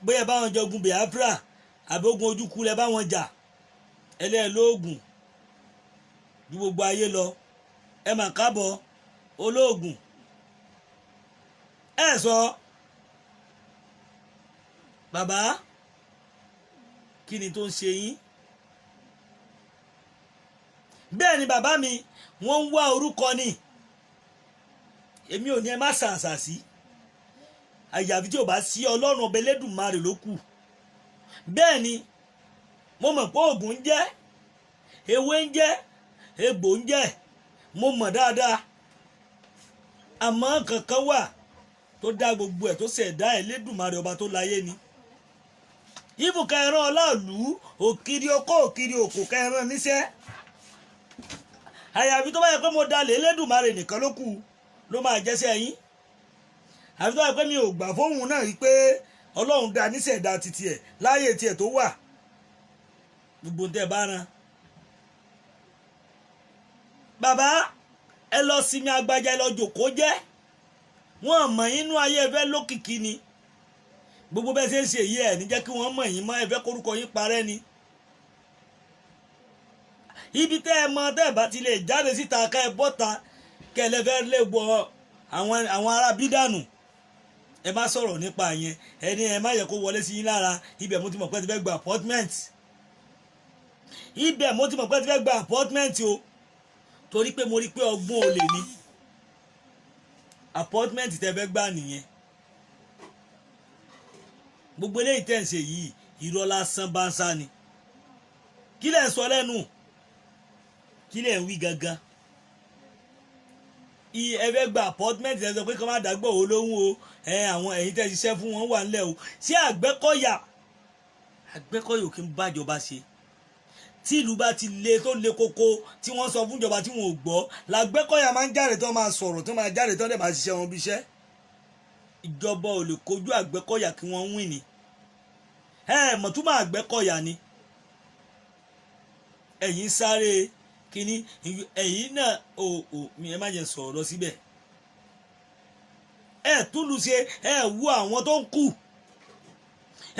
bóyá báwọn jagun Biafra àbí ogun ojúkú lẹ báwọn jà, ẹlẹ́ẹ̀lóògùn ju gbogbo ayé lọ. Ẹ mà kábọ̀ olóògùn. Ẹ sọ bàbá, kí ni tó ń ṣe yín? Bẹ́ẹ̀ ni bàbá mi, wọ́n ń wá orúkọ ni. Èmi ò ní ẹ má ṣàṣà sí, àyàfi tí ò bá sí Ọlọ́run ọba Elédùmarè ló kù. Bẹ́ẹ̀ ni mo mọ̀ pé oògùn ń jẹ́, ewé ń jẹ́, egbò ń jẹ́, mo mọ̀ dáadáa, àmọ́ kankan wà. Tó dá gbogbo ẹ̀, tó ṣẹ̀dá ẹ̀, Lédùmarè ọba tó láyé ni. Ibùkà ẹran ọláàlú òkiri okó òkiri òkò ká ẹran níṣẹ́, àyàfi tó bá yẹ pé mo dalẹ̀ Elédùmarè nìkan ló kù ló máa jẹ́sẹ̀ yín, àfi tó bá yẹ pé mi ò gbà fóun náà rí pé Ọlọ́run dá níṣẹ̀dá titi ẹ̀ láyé tiẹ̀ tó wà. Gbogbo tẹ́ ẹ bá ran bàbá, ẹ lọ sinmi agbájá, ẹ lọ jòkó jẹ́. Wọ́n mọ̀ inú ayé, ẹ fẹ́ lókìkí ni. Gbogbo bẹ́ẹ̀ ṣe ń ṣe yìí, ẹ̀ ní jẹ́ kí wọ́n mọ̀ yín mọ́. Ẹ fẹ́ kórúkọ yín parẹ́ ni. Ibi tẹ́ ẹ mọ tẹ́ ẹ bá ti lè jáde síta, ká ẹ bọ́ta, kẹ́ ẹ lẹ́fẹ́ lè gbọ́ àwọn ará bídànù, ẹ má sọ̀rọ̀ nípa yẹn. Ẹni ẹ má yẹ kó wọlé sí yín lára. Ibẹ̀ mo ti mọ̀ pé ẹ ti fẹ́ gba appointment. Ibẹ̀ mo ti mọ̀ pé ẹ ti fẹ́ gba appointment o, torí pé mo rí pé ọgbọ́n olè ni. Appointment tẹ́ fẹ́ gbà nìyẹn. Gbogbo eléyìí tẹ̀ ń ṣe yìí, irọ́ lásán bá ń sá ni. Kí lẹ̀ ń sọ lẹ́nu? Kí lẹ̀ ń wí gangan? Ẹ fẹ́ gba appointment. Ẹ sọ pé kí wọ́n má dàgbò owó lóhùn o. Ẹ àwọn ẹ̀yin tẹ́ ṣiṣẹ́ fún wọn wà ńlẹ̀ o. Ṣé Àgbẹ̀kọ̀yà, Àgbẹ̀kọ̀yà ò kí ń bàjọba ṣe? Tí ìlú bá ti le, tó le koko, tí wọ́n sọ fún ìjọba tí wọn ò gbọ́, làgbẹ́kọ̀yà máa ń jáde, tó máa sọ̀rọ̀, tó máa jáde, tó dẹ̀ máa ṣiṣẹ́ wọn bí iṣẹ́. Ìjọba ò lè kojú Àgbẹ̀kọ̀yà kí wọ́n win ni. Ẹ mọ̀túmọ̀ Àgbẹ̀kọ̀yà ni. Ẹ̀yin sáré kínní ẹ̀yin náà ò ò mi, ẹ má jẹ́ sọ̀rọ̀ lọ síbẹ̀. Ẹ túlù ṣe, ẹ wo àwọn tó ń kú,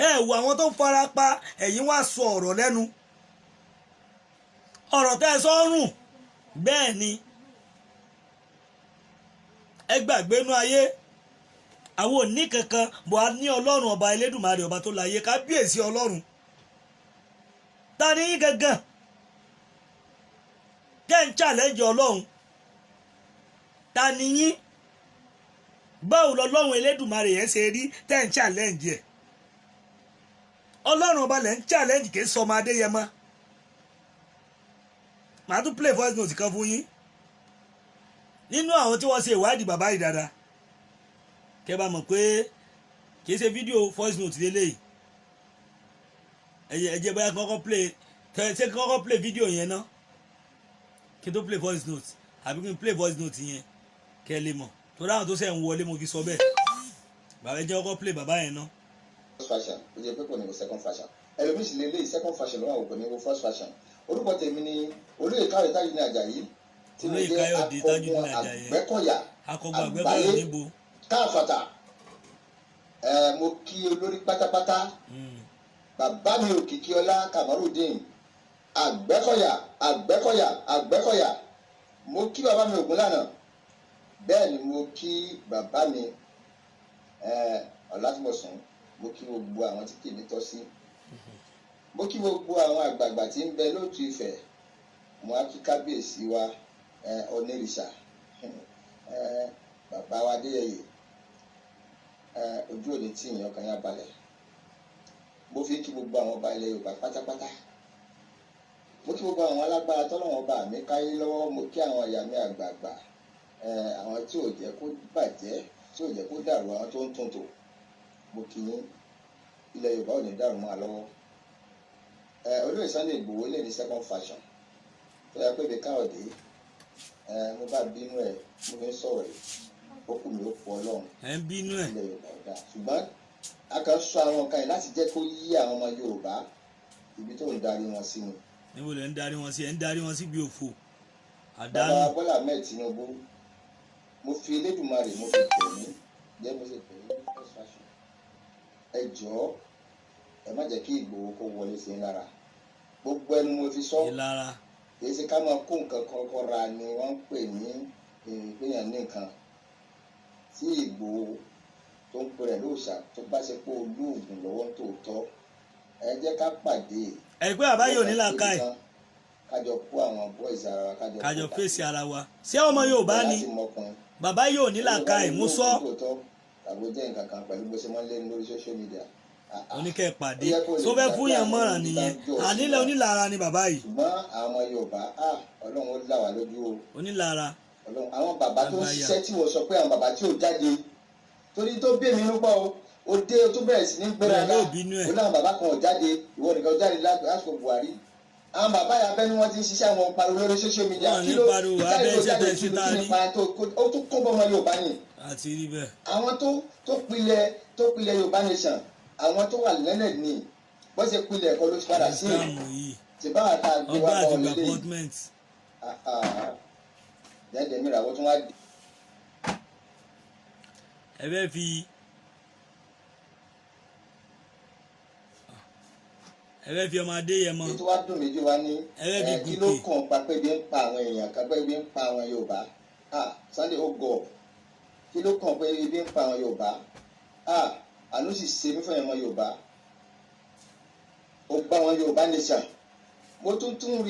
ẹ wo àwọn tó ń fara pa, ẹ̀yin wá sọ ọ̀rọ̀ lẹ́nu. Ọ̀rọ̀ tẹ́ ẹ sọ rùn. Bẹ́ẹ̀ ni, ẹ gbàgbé inú ayé àwọn òní kankan bọ̀. Á ní Ọlọ́run ọba Elédùmarè, ọba tó láyé, kábíyèsí Ọlọ́run. Ta ni yín gangan tẹ́ ń challenge Ọlọ́run? Ta ni yín? Báwo lọ́lọ́run Elédùmarè yẹn ṣe rí tẹ́ ń challenge ẹ̀? Ọlọ́run ọba lẹ́ ń challenge, kì í sọ ọmọ Adéyẹmọ. Màá tún play voice note kan fún yín nínú àwọn tí wọ́n ṣe ìwádìí bàbá yìí dáadáa, kẹ́ bá mọ̀ pé kì í ṣe fídíò, voice note lélẹ́yìí. Ẹ jẹ́ bóyá kọ́kọ́ play, ṣé kọ́kọ́ play fídíò yẹn ná kí n tó play voice note, àbí kí n play voice note yẹn kẹ́ ẹ lè mọ̀? Torí àwọn tó ṣẹ̀ ń wọlé, mo fi sọ bẹ́ẹ̀. Bàbá, ẹ jẹ́ kọ́kọ́ play bàbá yẹn ná. First version ó jẹ́ pé kò ní wo second version, ẹlòmíì sì lè lé second version lọ́wọ́, àwọn kò ní wo first version. Orúkọ tèmi ni Olóyè Káyọ̀dé Tajudeen Àjàyí, tí mo Olóyè jẹ́ Káyọ̀dé akọgun Tajudeen Àjàyí. Àgbẹ̀kọ̀yà Akọgun Àgbẹ̀kọ̀yà. àgbáyé. Níbo? Káfàtà. Ẹ mo kí olórí pátápátá, bàbá mi Òkìkíọlá Kamarudin Àgbẹ̀kọ̀yà, Àgbẹ̀kọ̀yà, Àgbẹ̀kọ̀yà. Mo kí bàbá mi Ògúnlànà, bẹ́ẹ̀ ni mo kí bàbá mi Ọlátúnbọ̀sún. Mo kí gbogbo àwọn tí kìíní tọ́ sí. Mo kí gbogbo àwọn àgbààgbà tí ń bẹ lóòtú Ifẹ̀. Mo á kí kábíyèsí wa Onírìṣà, bàbá wa Adéyẹyè. Ojú òní tí ìyẹn ọkàn yá balẹ̀. Mo fi kí gbogbo àwọn ọba ilẹ̀ Yorùbá pátápátá. Mo kí gbogbo àwọn alágbára tọ́lọ́wọ́n bá mi káyé lọ́wọ́. Mo kí àwọn ìyá mi àgbààgbà, àwọn tí ò jẹ́ kó bàjẹ́, tí ò jẹ́ kó dàrú, àwọn tó ń tún tò. Mo kí yín. Ilẹ̀ Yorùbá ò ní dàrú mọ́ wa lọ́wọ́. Olóyè Sunday Igboho lè ní second version tó yẹ pé ibi Káyọ̀dé, mo bá bínú ẹ, mo fi ń sọ̀rọ̀ yìí, ó kù mí, ó kú Ọlọ́run. Ẹ ń bínú ẹ. Ilẹ̀ Yorùbá ò dáa, ṣùgbọ́n a kàn sọ àwọn nǹkan yìí láti jẹ́ kó yí àwọn ọmọ Yorùbá ibi tó ń darí wọn sí ni. Níbo lẹ ń darí wọn sí? Ẹ ń darí wọn sí bí òfò Bàbá àdánù. Bọ́lá Ahmed Tinubu, mo fi Elédùmarè, mo fi pè mí jẹ́, mo ṣe pè ní first version. Ẹ jọ̀ọ́, ẹ má jẹ́ kí Ìgbòho kó wọlé sí i lára. Gbogbo ẹnu mo fi sọ. Ìlara. Kì í ṣe ká máa kó nǹkan kan ra ni wọ́n ń pè ní ìpínyàn ní nǹkan tí Ìgbòho tó ń pè rẹ̀ lóòṣà, tó bá ṣe pé olóògùn lọ́wọ́ tòótọ́, ẹ jẹ́ ká pàdé. Ẹ pé bàbá yóò ní làákàyè. Kájọ kó àwọn boys ara wa, kájọ kájọ kó fèsì ara wa. Ṣé ọmọ Yorùbá ni? Láti mọkùnrin. Bàbá yóò ní làákàyè, mo sọ. Tòótọ́ tàbí ó jẹ́ nǹkan kan pẹ̀lú bó ṣe máa ń lé ní lórí social media. Ah, ah. Oníkẹ́ pàdé Ó yẹ kó lè tó fẹ́ gbàgbé fún yàn àwọn mọ̀ràn ibi nìyẹn. tá ń jọ sí Ànílẹ̀ wa. onílara ni bàbá yìí. Ṣùgbọ́n àwọn ọmọ Yorùbá, ah, Ọlọ́run ó là wá lójú o. Onílara. Ọlọ́run, àwọn bàbá tó ń Àgbáyà. ṣiṣẹ́ tí wọ́n sọ pé àwọn bàbá tí ò jáde Torí tó bí èmi ló pọ̀ o, ó dé, o tún bẹ̀rẹ̀ sí ní gbéraga. Bẹ́ẹ̀ ló bínú ẹ̀. Ó láwọn bàbá kan ò jáde, ìwọ nìkan ò jáde lásìkò Buhari. Àwọn bàbá yà abẹ́ni wọ́n ti ń ṣiṣẹ́ àwọn pariwo lórí social media. Wọ́n ní Kí ló pariwo, ìjáde abẹ́ tó iṣẹ́ jáde tẹ̀ kí ṣe ló tá a kí rí. nípa tó ó tún kó bọ́mọ Yorùbá ni. Àti rí bẹ́ẹ̀. Àwọn tó pilẹ̀ Yorùbá nation, àwọn tó wà lẹ́lẹ̀ ní bó ṣe pilẹ̀ ẹ̀kọ́ ló ti padà sí. Islam yìí Tí báwa tá a gbé ọgbà wá àti bọ́ gba lélẹ̀. appointment. Jẹ́jẹ́ mi ràwọ́ tún wá dé. Ẹ fẹ́ fi ọmọ Adéyẹmọ. Ètò wa dùn méjì wá ní Ẹ fẹ́ fi ẹ, kí ló gòkè. kàn pa pé ebi ń pa àwọn èèyàn kan, pé ebi ń pa àwọn Yorùbá? Ah, Sunday ó gọ̀. Kí ló kàn pé ebi ń pa àwọn Yorùbá? Ah, àánú sì ṣe mí fún ẹ̀mọ Yorùbá. Ó gbá wọn Yorùbá nation. Mo tún tún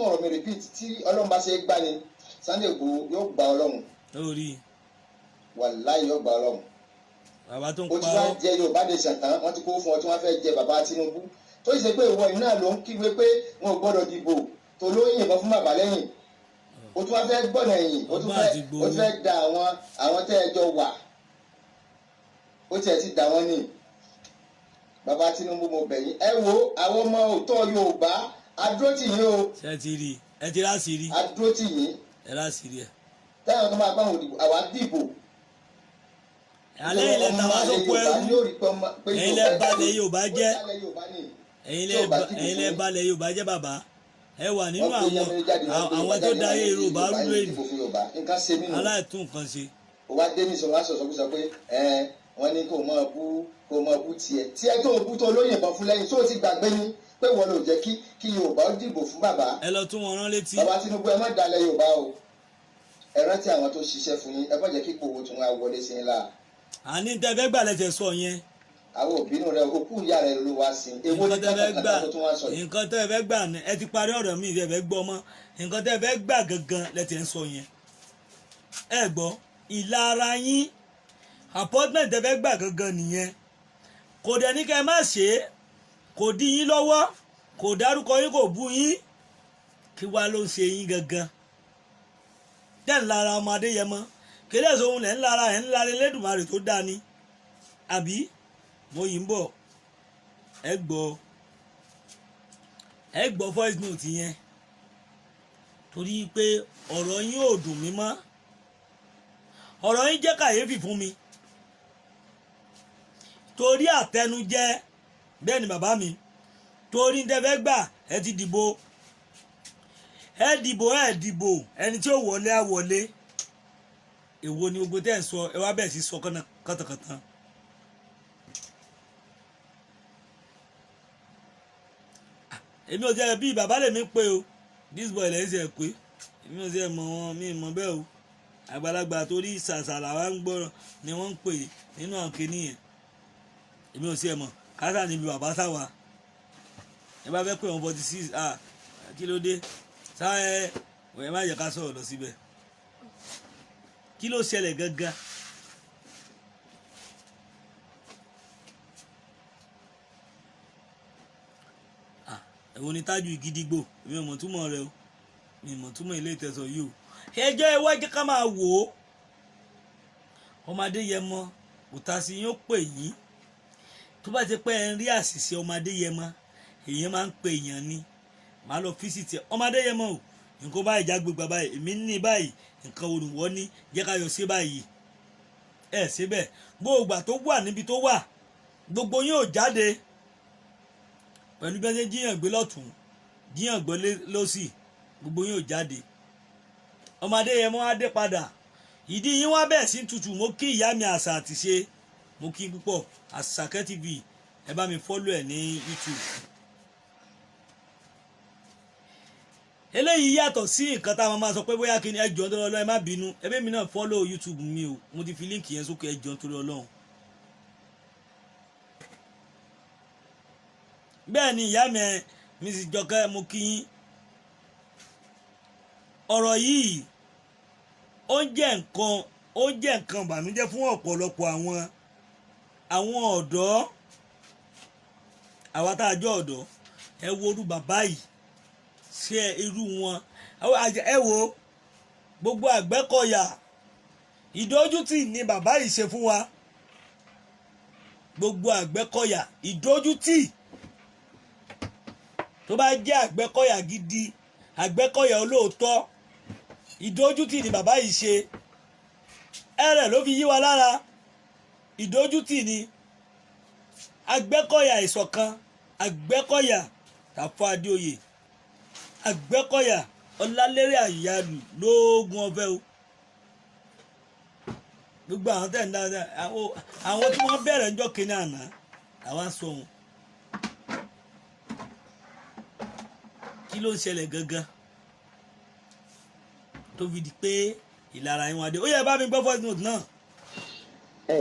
ọ̀rọ̀ mi repeat: tí Ọlọ́run bá ṣe é gbá ni, Sunday Igboho yóò gba Ọlọ́run. Lórí. Wàláhì, yóò gba Ọlọ́run. Bàbá tó ń Ó ti wá parọ́. jẹ Yorùbá nation tán, wọ́n ti kó fún ọ tí wọ́n fẹ́ jẹ bàbá Tinubu, tó ṣe pé ìwọ iná ló ń kígbe pé wọn ò gbọ́dọ̀ dìbò, tó ló yìnbọn fún bàbá lẹ́yìn. O tún wá fẹ́ gbọ́nà ẹ̀yìn, o tún Ọgbọ́n fẹ́ àti gbowó. o tún fẹ́ da àwọn tẹ́ ẹ jọ wà, ó tiẹ̀ ti dà wọ́n ní. Bàbá Tinubu, mo bẹ̀ yín, ẹ wo àwọn ọmọ òótọ́ Yorùbá, adúró tì yín o. Ṣé ẹ ti rí? Ẹ ti ráṣìírí. Adúró tì yín. Ẹ ráṣìírí ẹ. Táwọn tó máa bá wọn dìbò, àwa dìbò. Alẹ́ ilẹ̀ tàwa sóko ẹrú. Ẹ̀yin lẹ balẹ̀ Yorùbá jẹ́. Ẹ̀yin lẹ balẹ̀ Yorùbá jẹ́. Bàbá, ẹ wà nínú àwọn tó darí Yorùbá rú lẹ́nu. Nǹkan ṣe mí nù. Aláìtún nǹkan ṣe. Ó wá dé nísìnyí, wá sọ̀sọ̀ sọ pé ẹ wọ́n ní kó máa bú tiẹ̀ tiẹ̀ tó bú, tó lóyìnbọn fún lẹ́yìn, tó ti gbàgbé ní pé wọ́n lò jẹ́ kí Yorùbá ó dìbò fún bàbá. Ẹ lọ tún wọn rán létí. Bàbá Tinubu, ẹ má dalẹ̀ Yorùbá o. Ẹ rántí àwọn tó ṣiṣẹ́ fún yín. Ẹ má jẹ́ kí ipò owó tún wá wọlé sí yín láà. Àní tẹ fẹ́ gbà lẹ́sẹ̀ sọ yẹn. Àwọn òbínú rẹ, òkú ìyá rẹ ló wá sí. Èwo ní Nǹkan tẹ fẹ́ gbà kàtàkàtà tó tún wá sọ yìí? Nǹkan tẹ fẹ́ gbà ni ẹ ti parí ọ̀rọ̀ mi. Ẹ fẹ́ gbọ́ mọ́? Nǹkan tẹ fẹ́ gbà gangan lẹ́tẹ̀ ń sọ yẹn. Ẹ gbọ́ ìlara yín, appointment tẹ fẹ́ gbà gangan nìyẹn. Kò dẹ̀ ní kẹ́ ẹ má ṣe é, kò dí yín lọ́wọ́, kò dárúkọ yín, kò bú yín. Kí wá ló ń ṣe yín gangan tẹ́ ń lara ọmọ Adéyẹmọ? Kéde sóhun lẹ̀ ń lara, ẹ̀ ń lara Elédùmarè tó dáa ni àbí? Mo yìí ń bọ̀. Ẹ gbọ́, ẹ gbọ́ voice note yẹn, torí pé ọ̀rọ̀ yín ò dùn mí mọ́. Ọ̀rọ̀ yín jẹ́ kàyéfì fún mi torí àtẹnujẹ. Bẹ́ẹ̀ ni bàbá mi, torí ń tẹ́fẹ́ gbà, ẹ ti dìbò, ẹ dìbò, ẹ dìbò, ẹni tí ó wọlé á wọlé. Èwo ni gbogbo tẹ́ ẹ̀ ń sọ? Ẹ wá bẹ̀rẹ̀ sí sọ kàntàkàntàn. Èmi ò jẹ́ bí bàbá lèmi pé o. This boy lẹ́yìn ṣe pé èmi ò jẹ́ mọ̀ wọn, mi mọ̀ bẹ́ẹ̀ o. Àgbàlagbà torí ṣàṣà làwa ń gbọ́rọ̀ ni wọ́n ń pè nínú àwọn kinní yẹn. Èmi ò sí ẹ̀ mọ̀ kásá níbi bàbá sáwa. Ẹ bá fẹ́ pè wọ́n 46. Ah, kí ló dé sáà? Ẹ ẹ má jẹ́ ká sọ̀rọ̀ lọ síbẹ̀. Kí ló ṣẹlẹ̀ gangan? Ah, èwo ni tájù ìgídígbò? Èmi ò mọ̀ túmọ̀ rẹ o. Mi ò mọ̀ túmọ̀ ilé ìtẹ̀sọ̀ yìí o. Ẹjọ́ ẹ wá jẹ́ ká máa wò ó. Ọmọ Adéyẹmọ òtásí yín ó pè yín. Tó bá ti pẹ́ ẹ ń rí àṣìṣe ọmọ Adéyẹmọ, èèyàn máa ń pè èèyàn ni. Màá lọ fíṣítì ọmọ Adéyẹmọ o. Nǹkan báyìí jágbe gbà báyìí, èmi ní báyìí, nǹkan olùwọ́ ní jẹ́ ká yọ sí báyìí. Ẹ síbẹ̀, gbogbo tó wà níbi tó wà, gbogbo yín ò jáde pẹ̀lú bí wọ́n ṣe ń jíyàn gbé lọ́tún, jíyàn gbé lọ́sì, gbogbo yín ò jáde. Ọmọ Adéyẹmọ á dé padà, ìdí yín wá bẹ́ẹ̀ sí tutù. Mo kí ìyá mi àṣà àtìṣe, mo kí púpọ̀. Àṣàkẹ́ TV, ẹ bá mi follow ẹ̀ ní YouTube. Eléyìí yàtọ̀ sí nǹkan tá a máa sọ pé bóyá kí ni. Ẹ jọ̀ọ́ nítorí Ọlọ́run, ẹ má bínú. Ẹbí mi náà follow YouTube mi o. Mo ti fi link yẹn sókè. Ẹ jọ̀ọ́ nítorí Ọlọ́run. Bẹ́ẹ̀ ni ìyá mi, Mrs. Jọkẹ́, mo kí yín. Ọ̀rọ̀ yìí ó ń jẹ́ nǹkan ìbànújẹ́ fún ọ̀pọ̀lọpọ̀ àwọn ọ̀dọ́, àwa tá a jọ ọ̀dọ́. Ẹ wo irú bàbá yìí, ṣé irú wọn? Ẹ wo gbogbo Àgbẹ̀kọ̀yà, ìdójútì ni bàbá yìí ṣe fún wa. Gbogbo Àgbẹ̀kọ̀yà, ìdójútì tó bá jẹ́ Àgbẹ̀kọ̀yà gidi, Àgbẹ̀kọ̀yà olóòótọ́, ìdójútì ni bàbá yìí ṣe. Ẹrẹ̀ ló fi yí wa lára, ìdójútì ni. Àgbẹ̀kọ̀yà ìṣọ̀kan, Àgbẹ̀kọ̀yà Tàfà Adéoyè, Àgbẹ̀kọ̀yà Ọlálérè Àyàlù lóògùn ọ̀fẹ́ o. Gbogbo àwọn tẹ̀ ń dáadáa, àwọn tí wọ́n bẹ̀rẹ̀ ńjọ́ kínní àná àwa sọ wọn. Kí ló ń ṣẹlẹ̀ gangan tó fi di pé ìlara yín wá dé? Ó yẹ bá mi gbọ́ voice note náà. Ẹ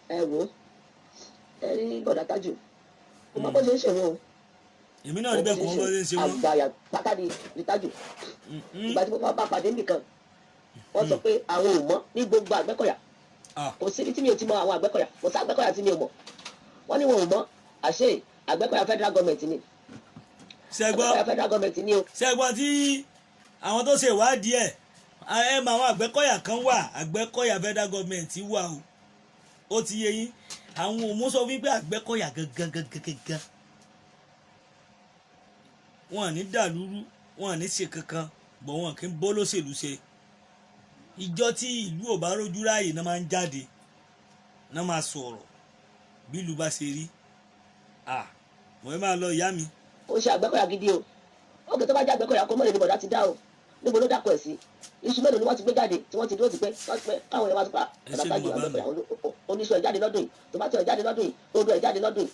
ẹ wo, ẹ rí bọ̀dá Tájù, ó mọ bó ṣe ń ṣe wọn o. Èmi náà rí bẹ́ẹ̀, kò wọ́n bó ṣe ń ṣe wọ́n. Àgbàyà pátá ni Tájù. Ìgbà tí mo bá pàdé nìkan, wọ́n sọ pé àwọn ò mọ̀ ní gbogbo Àgbẹ̀kọ̀yà. Kò síbi tí mi ò ti mọ àwọn Àgbẹ̀kọ̀yà, kò sí Àgbẹ̀kọ̀yà tí mi ò mọ̀. Wọ́n ní wọn ò mọ̀, àṣé Àgbẹ̀kọ̀yà federal government ni. Ṣẹgbọ́n? Àgbẹ̀kọ̀yà federal government ni o. Ṣẹgbọ́n tí àwọn tó ṣe ìwádìí ẹ̀, ẹ mọ àwọn Àgbẹ̀kọ̀yà kan wà, Àgbẹ̀kọ̀yà federal government wà o. Ó ti yé yín, àwọn òmù sọ wípé Àgbẹ̀kọ̀yà gangan gangan gangan, wọn à ní dàlúrú, wọn à ní ṣe kankan bọ̀, wọn kì í bó lóṣèlú ṣe. Ìjọ tí ìlú ò bá rójú ráàyè náà máa ń jáde, náà máa sọ̀rọ̀ bí ìlú bá ṣe rí. Ah, mo fẹ́ máa lọ, ìyá mi. Kò ṣe Àgbẹ̀kọ̀yà gidi o. Ókè, tó bá jẹ́ Àgbẹ̀kọ̀yà, kó mọ̀lẹ́ ní bọ̀dá ti dá o. Níbo ló dákọ̀ ẹ̀ sí? Iṣu mélòó ni wọ́n ti gbé jáde tí wọ́n ti dúró ti pé wọ́n ti pé káwọn èèyàn wá ti pa Ẹ bọ̀dá ṣé Tájù ni bàbá mi. Àgbẹ̀kọ̀yà oníṣu ẹ̀ jáde lọ́dún yìí, tòmátì ẹ̀ jáde lọ́dún yìí, odò ẹ̀ jáde lọ́dún yìí.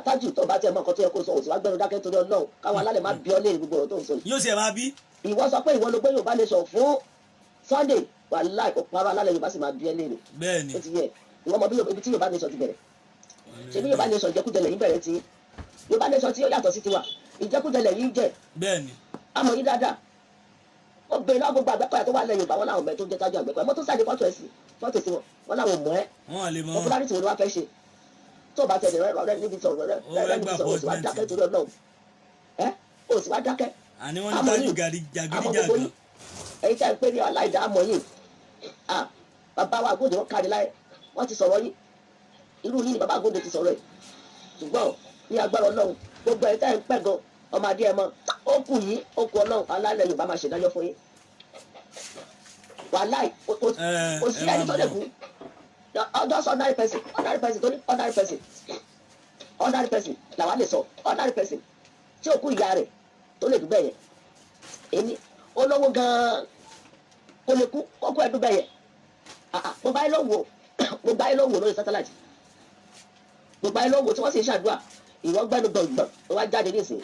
Tájù, tó bá tiẹ̀ mọ nǹkan tó yẹ kó sọ, òsì wá gbẹnu dákẹ́ torí Ọlọ́run, káwọn alálẹ̀ má bí ọ léèrè gbogbo ọ̀rọ̀ tó ń sọ yìí. Yóò ṣe máa bí. Ìwọ sọ pé ìwọ ló gbé Yorùbá Nation fún Sunday. Wàláì, kò parọ́, alálẹ̀ Yorùbá sì máa bí ẹ léèrè. Bẹ́ẹ̀ ni. Ó ti yẹ ìwọ mọ bí ibi tí Yorùbá Nation ti bẹ̀rẹ̀. Ṣebí Yorùbá Nation, ìjẹkújẹ lẹ́yìn bẹ̀rẹ̀ tí Yorùbá Nation tí ó yàtọ̀ sí tiwa, ìjẹkújẹ lẹ́yìn jẹ. Bẹ́ẹ̀ ni. Àmọ́ yín dáadáa, ó bèrè lọ́wọ́ gbogbo Àgbẹ̀kọ̀yà tó wà lẹ́yìn Yorùbá, wọn làwọn mẹ́ tó ń jẹ́ Tájú Àgbẹ̀kọ̀yà. Mọ́tò sáà ní fọ́tò ẹ̀ sí, fọ́tò sí wọn, wọn làwọn mọ̀ ẹ́. Wọn à lè mọ. Popularity wo ni wọ́n fẹ́ ṣe tó o bá tẹ̀lé rẹ níbi sọ̀rọ̀ rẹ Ó fẹ́ rẹ níbi gbà sọ̀rọ̀, o sì wá appointment. dákẹ́ torí Ọlọ́run ẹ, o sì wá dákẹ́. Àní wọ́n ní Àmọ́ Tájù yìí, gàrí àmọ́ gbogbo jàgídíjàgan. yín, ẹ̀yin tí a ń pè ní aláìdá, àmọ́ yìí, ah, bàbá wa Àgọ́dẹ, wọn kárí láyé, wọ́n ti sọ̀rọ̀ yín. Irú yìí ni bàbá Àgọ́dẹ ti sọ̀rọ̀ ẹ̀. Ṣùgbọ́n ní agbára Ọlọ́run, gbogbo ẹ̀ tẹ́ ẹ̀ ń pẹ́ gan ọmọ adé ẹ̀ mọ́, ó kù yín, ó kù Ọlọ́run. Alálẹ̀ Yorùbá máa ṣèdájọ́ fún yín. Wàláì, kò sí Ẹ ẹni máa tó lè bọ̀. kú. Just ordinary person, ordinary person tó ní ordinary person, ordinary person làwa lè sọ, ordinary person tí ò kú ìyá rẹ̀ tó lè dùbẹ̀ yẹn. Èmi olówó gan-an kò lè kú kókó ẹ̀ dùbẹ̀ yẹn. Ah, ah, gbogbo ayé ló wò, gbogbo ayé ló wò lórí satellite, gbogbo ayé ló wò tí wọ́n sì ń ṣàdúrà. Ìwọ gbẹ́nu gbọ̀ngbọ̀n, ó wá jáde nísìnyí.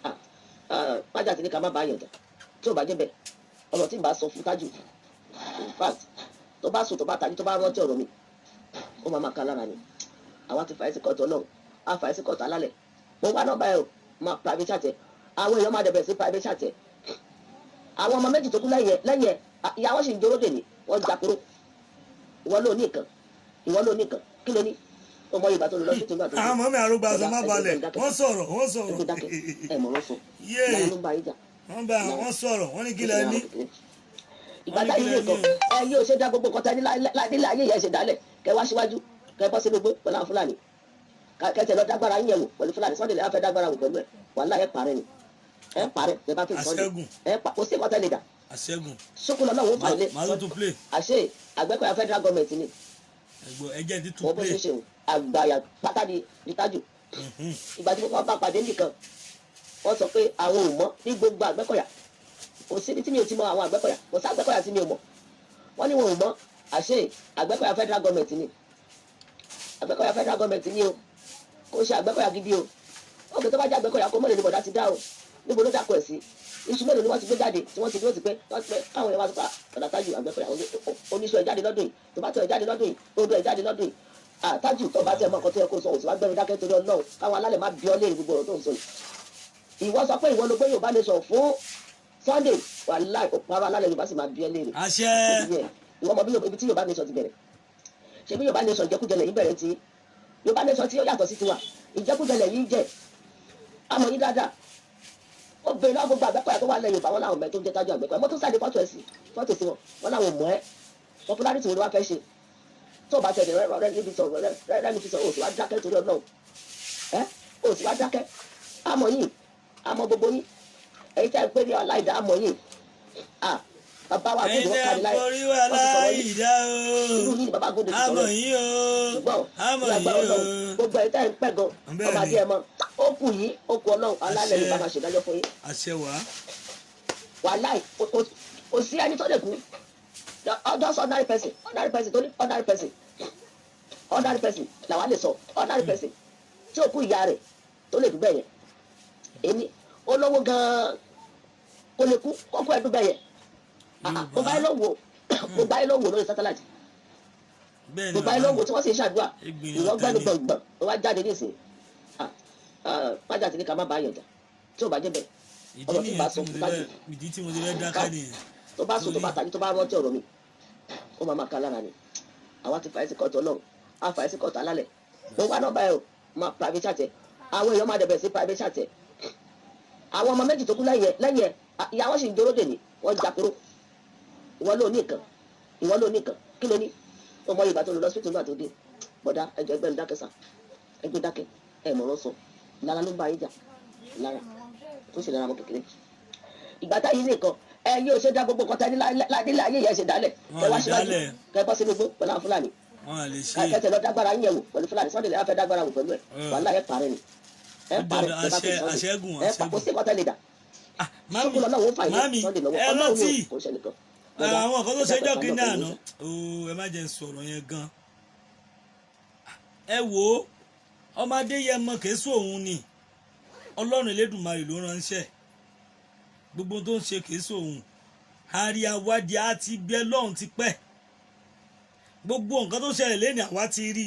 Ah, ah, wájà tí ní ká má bá yàn jà. Tí ò bá jẹ́ bẹ́ẹ̀, ọ̀rọ̀ tí n bá sọ fún Tájù, in fact, tó bá sùn, tó bá tají, tó bá rántí ọ̀rọ̀ mi, ó máa máa ka lára ni. Àwa ti fà ẹ́ sí kóòtù Ọlọ́run, á fà ẹ́ sí kóòtù alálẹ̀. Mo wá nọ́mbà ẹ o, máa private chat ẹ. Àwọn èèyàn máa dẹ̀bẹ̀ sí private chat ẹ. Àwọn ọmọ méjì tó kú lẹ́yìn ẹ, ìyá wọn sì ń doró dè ní wọ́n jakoro. Ìwọ ló ní nǹkan, ìwọ ló ní nǹkan. Kí ló ní? Ọmọ Yorùbá tó lọ sí tó gbà tó Àwọn ọmọ mi àrògbà sọ má balẹ̀, wọ́n sọ̀rọ̀, wọ́n sọ̀rọ̀. Ẹgbẹ́ dákẹ́ ẹ, mọ̀rọ̀ sọ. Yéè. Ìyá ló ń bá yín jà. Wọ́n bá wọ́n sọ̀rọ̀, wọ́n ní kí lẹ ní. Ìgbà táyé ní nǹkan ẹ yóò ṣe dá gbogbo nǹkan tẹ nílé ayé yẹn ṣe dálẹ̀, kẹ wá síwájú, kẹ bọ́ sínú igbó pẹ̀lú àwọn Fúlàní, kẹtẹ lọ dágbára yín yẹn wò pẹ̀lú Fúlàní. Sunday lè wá fẹ́ dágbára wò pẹ̀lú ẹ̀. Wàhálà, ẹ parẹ́ ni, ẹ parẹ́ tẹ bá fi Sunday. Àṣẹ́gun. Ẹ pa, kò sí nǹkan tẹ lè dà. Àṣẹ́gun. Sókùnà náà wọ́n fà lé. Màá ló tún play. Àṣé Àgbẹ̀kọ̀yà federal government ni. Ẹ̀gbọ́n, ẹjẹ́ ti tún Wọ́n bó play. ṣe ṣe o, àgbàyà pátá ni Tájù. Ìgbà tí mo bá pàdé nìkan, wọ́n sọ pé àwọn ò mọ̀ ní gbogbo Àgbẹ̀kọ̀yà. Kò síbi tí mi ò ti mọ àwọn Àgbẹ̀kọ̀yà, kò sí Àgbẹ̀kọ̀yà tí mi ò mọ̀. Wọ́n ní wọn ò mọ̀, àṣé Àgbẹ̀kọ̀yà federal government ni. Àgbẹ̀kọ̀yà federal government ni o. Kò ṣe Àgbẹ̀kọ̀yà gidi o. Ókè, tó bá jẹ́ Àgbẹ̀kọ̀yà, kó mọ̀lẹ́ ní bọ̀dá ti dá o. Níbo ló dákọ̀ ẹ̀ sí? Iṣu mélòó ni wọ́n ti gbé jáde tí wọ́n ti dúró ti pé wọ́n ti pé káwọn èèyàn wá sọ pé ọ̀dà Tájù Àgbẹ̀kọ̀yà oníṣu ẹ̀ jáde lọ́dún yìí, tòmátò ẹ̀ jáde lọ́dún yìí, odò ẹ̀ jáde lọ́dún yìí. Ah, Tájù, tó bá tiẹ̀ mọ nǹkan tó yẹ kó sọ, òsì wá gbẹnu dákẹ́ torí Ọlọ́run, káwọn alálẹ̀ má bí ọ léèrè gbogbo ọ̀rọ̀ tó ń sọ yìí. Ìwọ sọ pé ìwọ ló gbé Yorùbá Nation fún Sunday. Wàláì, kò parọ́, alálẹ̀ Yorùbá sì máa bí ẹ léèrè. Àṣẹ. Ìwọ mọ bí ibi tí Yorùbá Nation ti bẹ̀rẹ̀. Ṣebí Yorùbá Nation, ìjẹkújẹ lẹ́yìn bẹ̀rẹ̀ tí Yorùbá Nation tí ó yàtọ̀ sí tiwa, ìjẹkújẹ lẹ́yìn jẹ. Àmọ́ yín dáadáa, ó bèrè lọ́wọ́ gbogbo Àgbẹ̀kọ̀yà tó wà lẹ́yìn Yorùbá, wọn làwọn mẹ́ tó ń jẹ́ Tájú Àgbẹ̀kọ̀yà. Mọ́tò sáà ní fọ́tò ẹ̀ sí, fọ́tò sí wọn, wọn làwọn mọ̀ ẹ́. Popularity wo ni wọ́n fẹ́ ṣe? Tó o bá tẹ̀lé rẹ rẹ níbi sọ̀rọ̀ rẹ rẹ níbi sọ̀rọ̀, òsì wá dákẹ́ torí Ọlọ́run. Ẹ òsì wá dákẹ́. Àmọ́ yìí, àmọ́ gbogbo yín, èyí tẹ́ ẹ pé ní aláìdá, àmọ́ yìí, à bàbá wa Ẹ̀yin gbọ́dọ̀ tẹ́ kárí ń láì forí wa wọ́n ti sọ̀rọ̀ láì yìí. dá Irú o. yìí ni bàbá gbọ́dọ̀ ti Àmọ̀ sọ̀rọ̀ yìí. yín o. Ṣùgbọ́n Àmọ̀ ní agbára yín o. Ọlọ́run, gbogbo ẹ̀ tẹ́ ń pẹ́ gan, Bẹ́ẹ̀ ọmọ ni. adé ẹ mọ́, ó kù yìí, ó kù Ọlọ́run alálẹ̀ Àṣẹ. ní bàbá ṣèdájọ́ fún yín. Àṣẹ wá. Wàláì, kò sí ẹni tó lè kú. Just ordinary person, ordinary person tó ní ordinary person, ordinary person làwa lè sọ, ordinary person tí ó kú ìyá rẹ̀ tó lè dúbẹ̀ yẹn. Èmi olówó gan-an kò lè kú kókó ẹ̀ dúbẹ̀ yẹn. Ah, ah, mo bá yín lọ wò, mo bá yín lọ wò lórí satellite. Bẹ́ẹ̀ ni Mo bá yín bàbá lọ wò mi. tí wọ́n sì ń ṣàdúrà. Ìgbìyànjú Ìwọ gbẹ́nu tẹ̀lé. gbọ̀ngbọ̀n, ó wá jáde nísìnyí. Ah, ah, májà ti ní ká má bá yàn jà tí ò bá jẹ́ bẹ́ẹ̀. Ìdí Ọ̀rọ̀ tí nìyẹn bá tí sọ mo ti bá fẹ́, ìdí tí mo ti fẹ́ dákẹ́ nìyẹn. Tó bá sùn, tó bá tají, tó bá rántí ọ̀rọ̀ mi, ó máa máa ka lára ni. Àwa ti fà ẹ́ sí kọ́ọ̀tù Ọlọ́run, á fà ẹ́ sí kọ́ọ̀tù alálẹ̀. Mo wá nọ́mbà ẹ o, máa private chat ẹ. Àwọn èèyàn máa dẹ̀bẹ̀ sí private chat ẹ. Àwọn ọmọ méjì tó kú lẹ́yìn ẹ, ìyá wọn sì ń doró dè ní wọ́n jakoro. Ìwọ ló ní nǹkan, ìwọ ló ní nǹkan. Kí ló ní? Ọmọ Yorùbá tó lọ lọ́sítì nígbà tó dé bọ̀dá ẹjọ́ ẹgbẹ́ mi, dákẹ́ sà, ẹgbẹ́ dákẹ́ ẹ mọ̀rọ̀ sọ. Lára ló ń bá yín jà, lára tó sì lára mọ́ kékeré. Ìgbà táyì nìkan ẹ yóò ṣe dá gbogbo nǹkan tẹ́ nílé ayé yẹn ṣe dálẹ̀. Wọn Kẹ wá lè síwájú, dálẹ̀. kẹ bọ́ sínú igbó pẹ̀lú àwọn Fúlàní. Wọn à lè ṣe. Kẹtẹ lọ dágbára yín yẹn wò pẹ̀lú Fúlàní. Sunday lè fẹ́ dágbára wò pẹ̀lú ẹ̀. Wàhálà ẹ̀ parẹ́ ni ẹ̀ Ó parẹ́. dandan, Ẹ bá fi àṣẹ- Sunday àṣẹ́gun, ẹ̀ pa kò àṣẹ́gun. sí nǹkan tẹ́ lè dà. Ah, mami, Ṣókò lọ́wọ́ ó fà yín mami, Sunday lọ́wọ́ ẹ Ọlọ́run rántí kò ṣe nìkan. Àwọn nǹkan tó ṣe jọ́ kínní àná ooo, ẹ má jẹ́ n sọ̀rọ̀ yẹn gan. Ẹ wò ó, ọmọdé yẹ mọ kèésù òun ni Ọlọ́run Elédùmarè ló ránṣẹ́. Gbogbo tó ń ṣe kèésù òun àrí àwádìí àti bẹ́ẹ̀ lọ́hùn ti pẹ́. Gbogbo nǹkan tó ṣẹlẹ̀ lẹ́nu àwa ti rí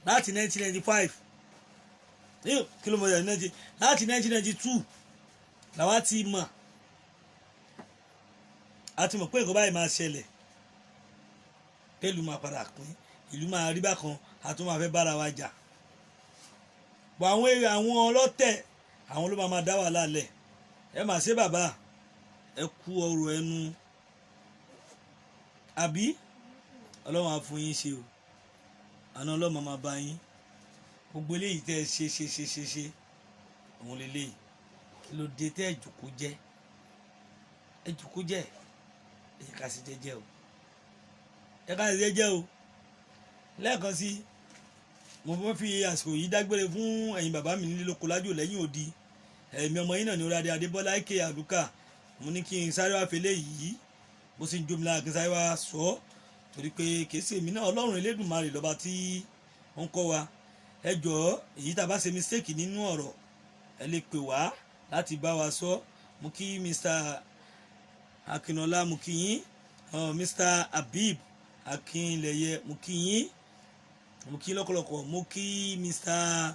láti 1995, kí ló mọ̀ ẹ́, láti 1992 làwa ti mọ̀. A ti mọ̀ pé nǹkan báyìí máa ṣẹlẹ̀, pé ìlú máa padà pín, ìlú máa rí bákan, a tún máa fẹ́ bára wa jà bọ̀. Àwọn èrè àwọn ọlọ́tẹ̀, àwọn ló máa máa dá wàhálà lẹ̀. Ẹ mà ṣe bàbá, ẹ kú ọrọ̀ ẹnu àbí. Ọlọ́run á fún yín ṣe o, àná Ọlọ́run máa bá yín. Gbogbo eléyìí tẹ́ ẹ ṣe ṣe ṣe ṣe ṣe òun lélẹ́yìí. Kí ló dé tẹ́ ẹ jòkó jẹ́? Ẹ jòkó jẹ́, ẹ jẹ́ ká ṣe jẹ́jẹ́ o, ẹ ká ṣe jẹ́jẹ́ o. Lẹ́ẹ̀kan sí, mo fẹ́ fi àsìkò yìí dágbére fún ẹ̀yin bàbá mi nílé lóko lájò lẹ́yìn odi. Ẹ̀mí ọmọ yín náà ní Oríadé Adébọ́lá Eke Àlùkà. Mo ní kí n sáré wá fẹlẹ́ yìí bó ṣe ń jómi lára, kí n sáré wá sọ ọ́, torí pé kìí ṣe èmi náà, Ọlọ́run Elédùmarè lọ́ba tí ó ń kọ́ wa. Ẹ jọ̀ọ́, èyí tá a bá ṣe mistake nínú ọ̀rọ̀, ẹ lè pè wá láti bá wa sọ. Mo kí Mr. Akinola, mo kí yín. Mr. Habib Akinleye, mo kí yín, mo kí lọ́kọ̀lọ́kọ̀. Mo kí Mr.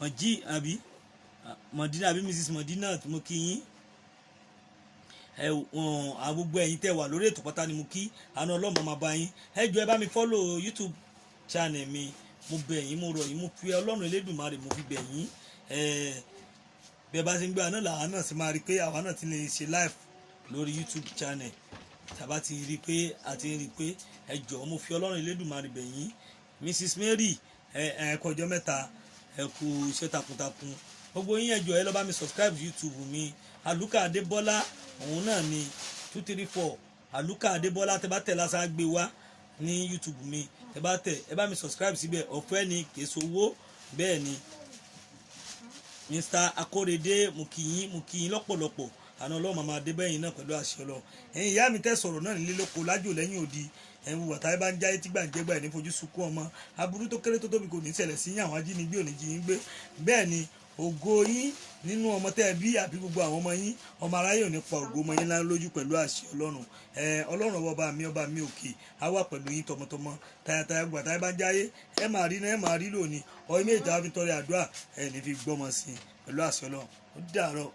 Maji àbí Madina àbí Mrs. Madina, mo kí yín. Ẹ wọn àwọn gbogbo ẹ̀yin tẹ́ wà lórí ètò pátá ni mo kí. Àánú Ọlọ́mọ máa bá yín. Ẹ jọ̀ọ́, ẹ bá mi follow YouTube channel mi. Mo bẹ̀ yín, mo rọ̀ yín, mo fi Ọlọ́run Elédùmarè mo fi bẹ̀ yín. Ẹ bẹ́ẹ̀ bá ṣe ń gbé àná làwọn náà sì máa rí i pé àwa náà ti lè ṣe live lórí YouTube channel. Tàbá ti rí i pé a ti rí i pé, ẹ jọ̀ọ́, mo fi Ọlọ́run Elédùmarè bẹ̀ yín. Mrs. Mary, ẹ ẹ kọjọ́ mẹ́ta, ẹ kú iṣẹ́ takuntakun. Gbogbo yín, ẹ jọ̀ọ́, ẹ lọ bá mi subscribe YouTube mi, Aluka Adébọ́lá. Òun náà ni 234 Aluka Adébọ́lá. Tẹ bá tẹ̀ lásán, gbé wá ní YouTube mi. Tẹ bá tẹ̀, ẹ bá mi subscribe síbẹ̀. Ọ̀fẹ́ ni, kì í sowó. Bẹ́ẹ̀ ni Mr. Akórèdé, mo kí yín, mo kí yín lọ́pọ̀lọpọ̀. Àná Ọlọ́run máa dé bẹ́yìn náà pẹ̀lú àṣẹ Ọlọ́run. Ẹ̀yin ìyá mi tẹ́ sọ̀rọ̀ náà nílé lóko lájò lẹ́yìn odi, ẹ̀yin wùwà táyé bá ń jáyé tí gbàǹjẹ́gbà ẹ̀ ní fojú sunkún ọmọ. Aburú tó kéré tó tóbi kò ní ṣẹlẹ̀ sí yín. Àwọn ajínigbé ò ní jí yín gbé. Bẹ́ẹ̀ ni ògo yín nínú ọmọ tẹ́ ẹ bí àbí gbogbo àwọn ọmọ yín, ọmọ aráyé ò ní pa ògo ọmọ yín lá lójú pẹ̀lú àṣẹ Ọlọ́run. Ẹ Ọlọ́run ọba mi, ọba mi òkè á wà pẹ̀lú yín tọmọtọmọ, tayataya. Gbà táyé bá ń jáyé, ẹ máa rí náà, ẹ máa rí lónìí. Ọ ilé ìta fi tọrẹ àdúrà, ẹ ní fi gbọ́mọ sí i pẹ̀lú àṣẹ Ọlọ́run. Ó dàárọ̀.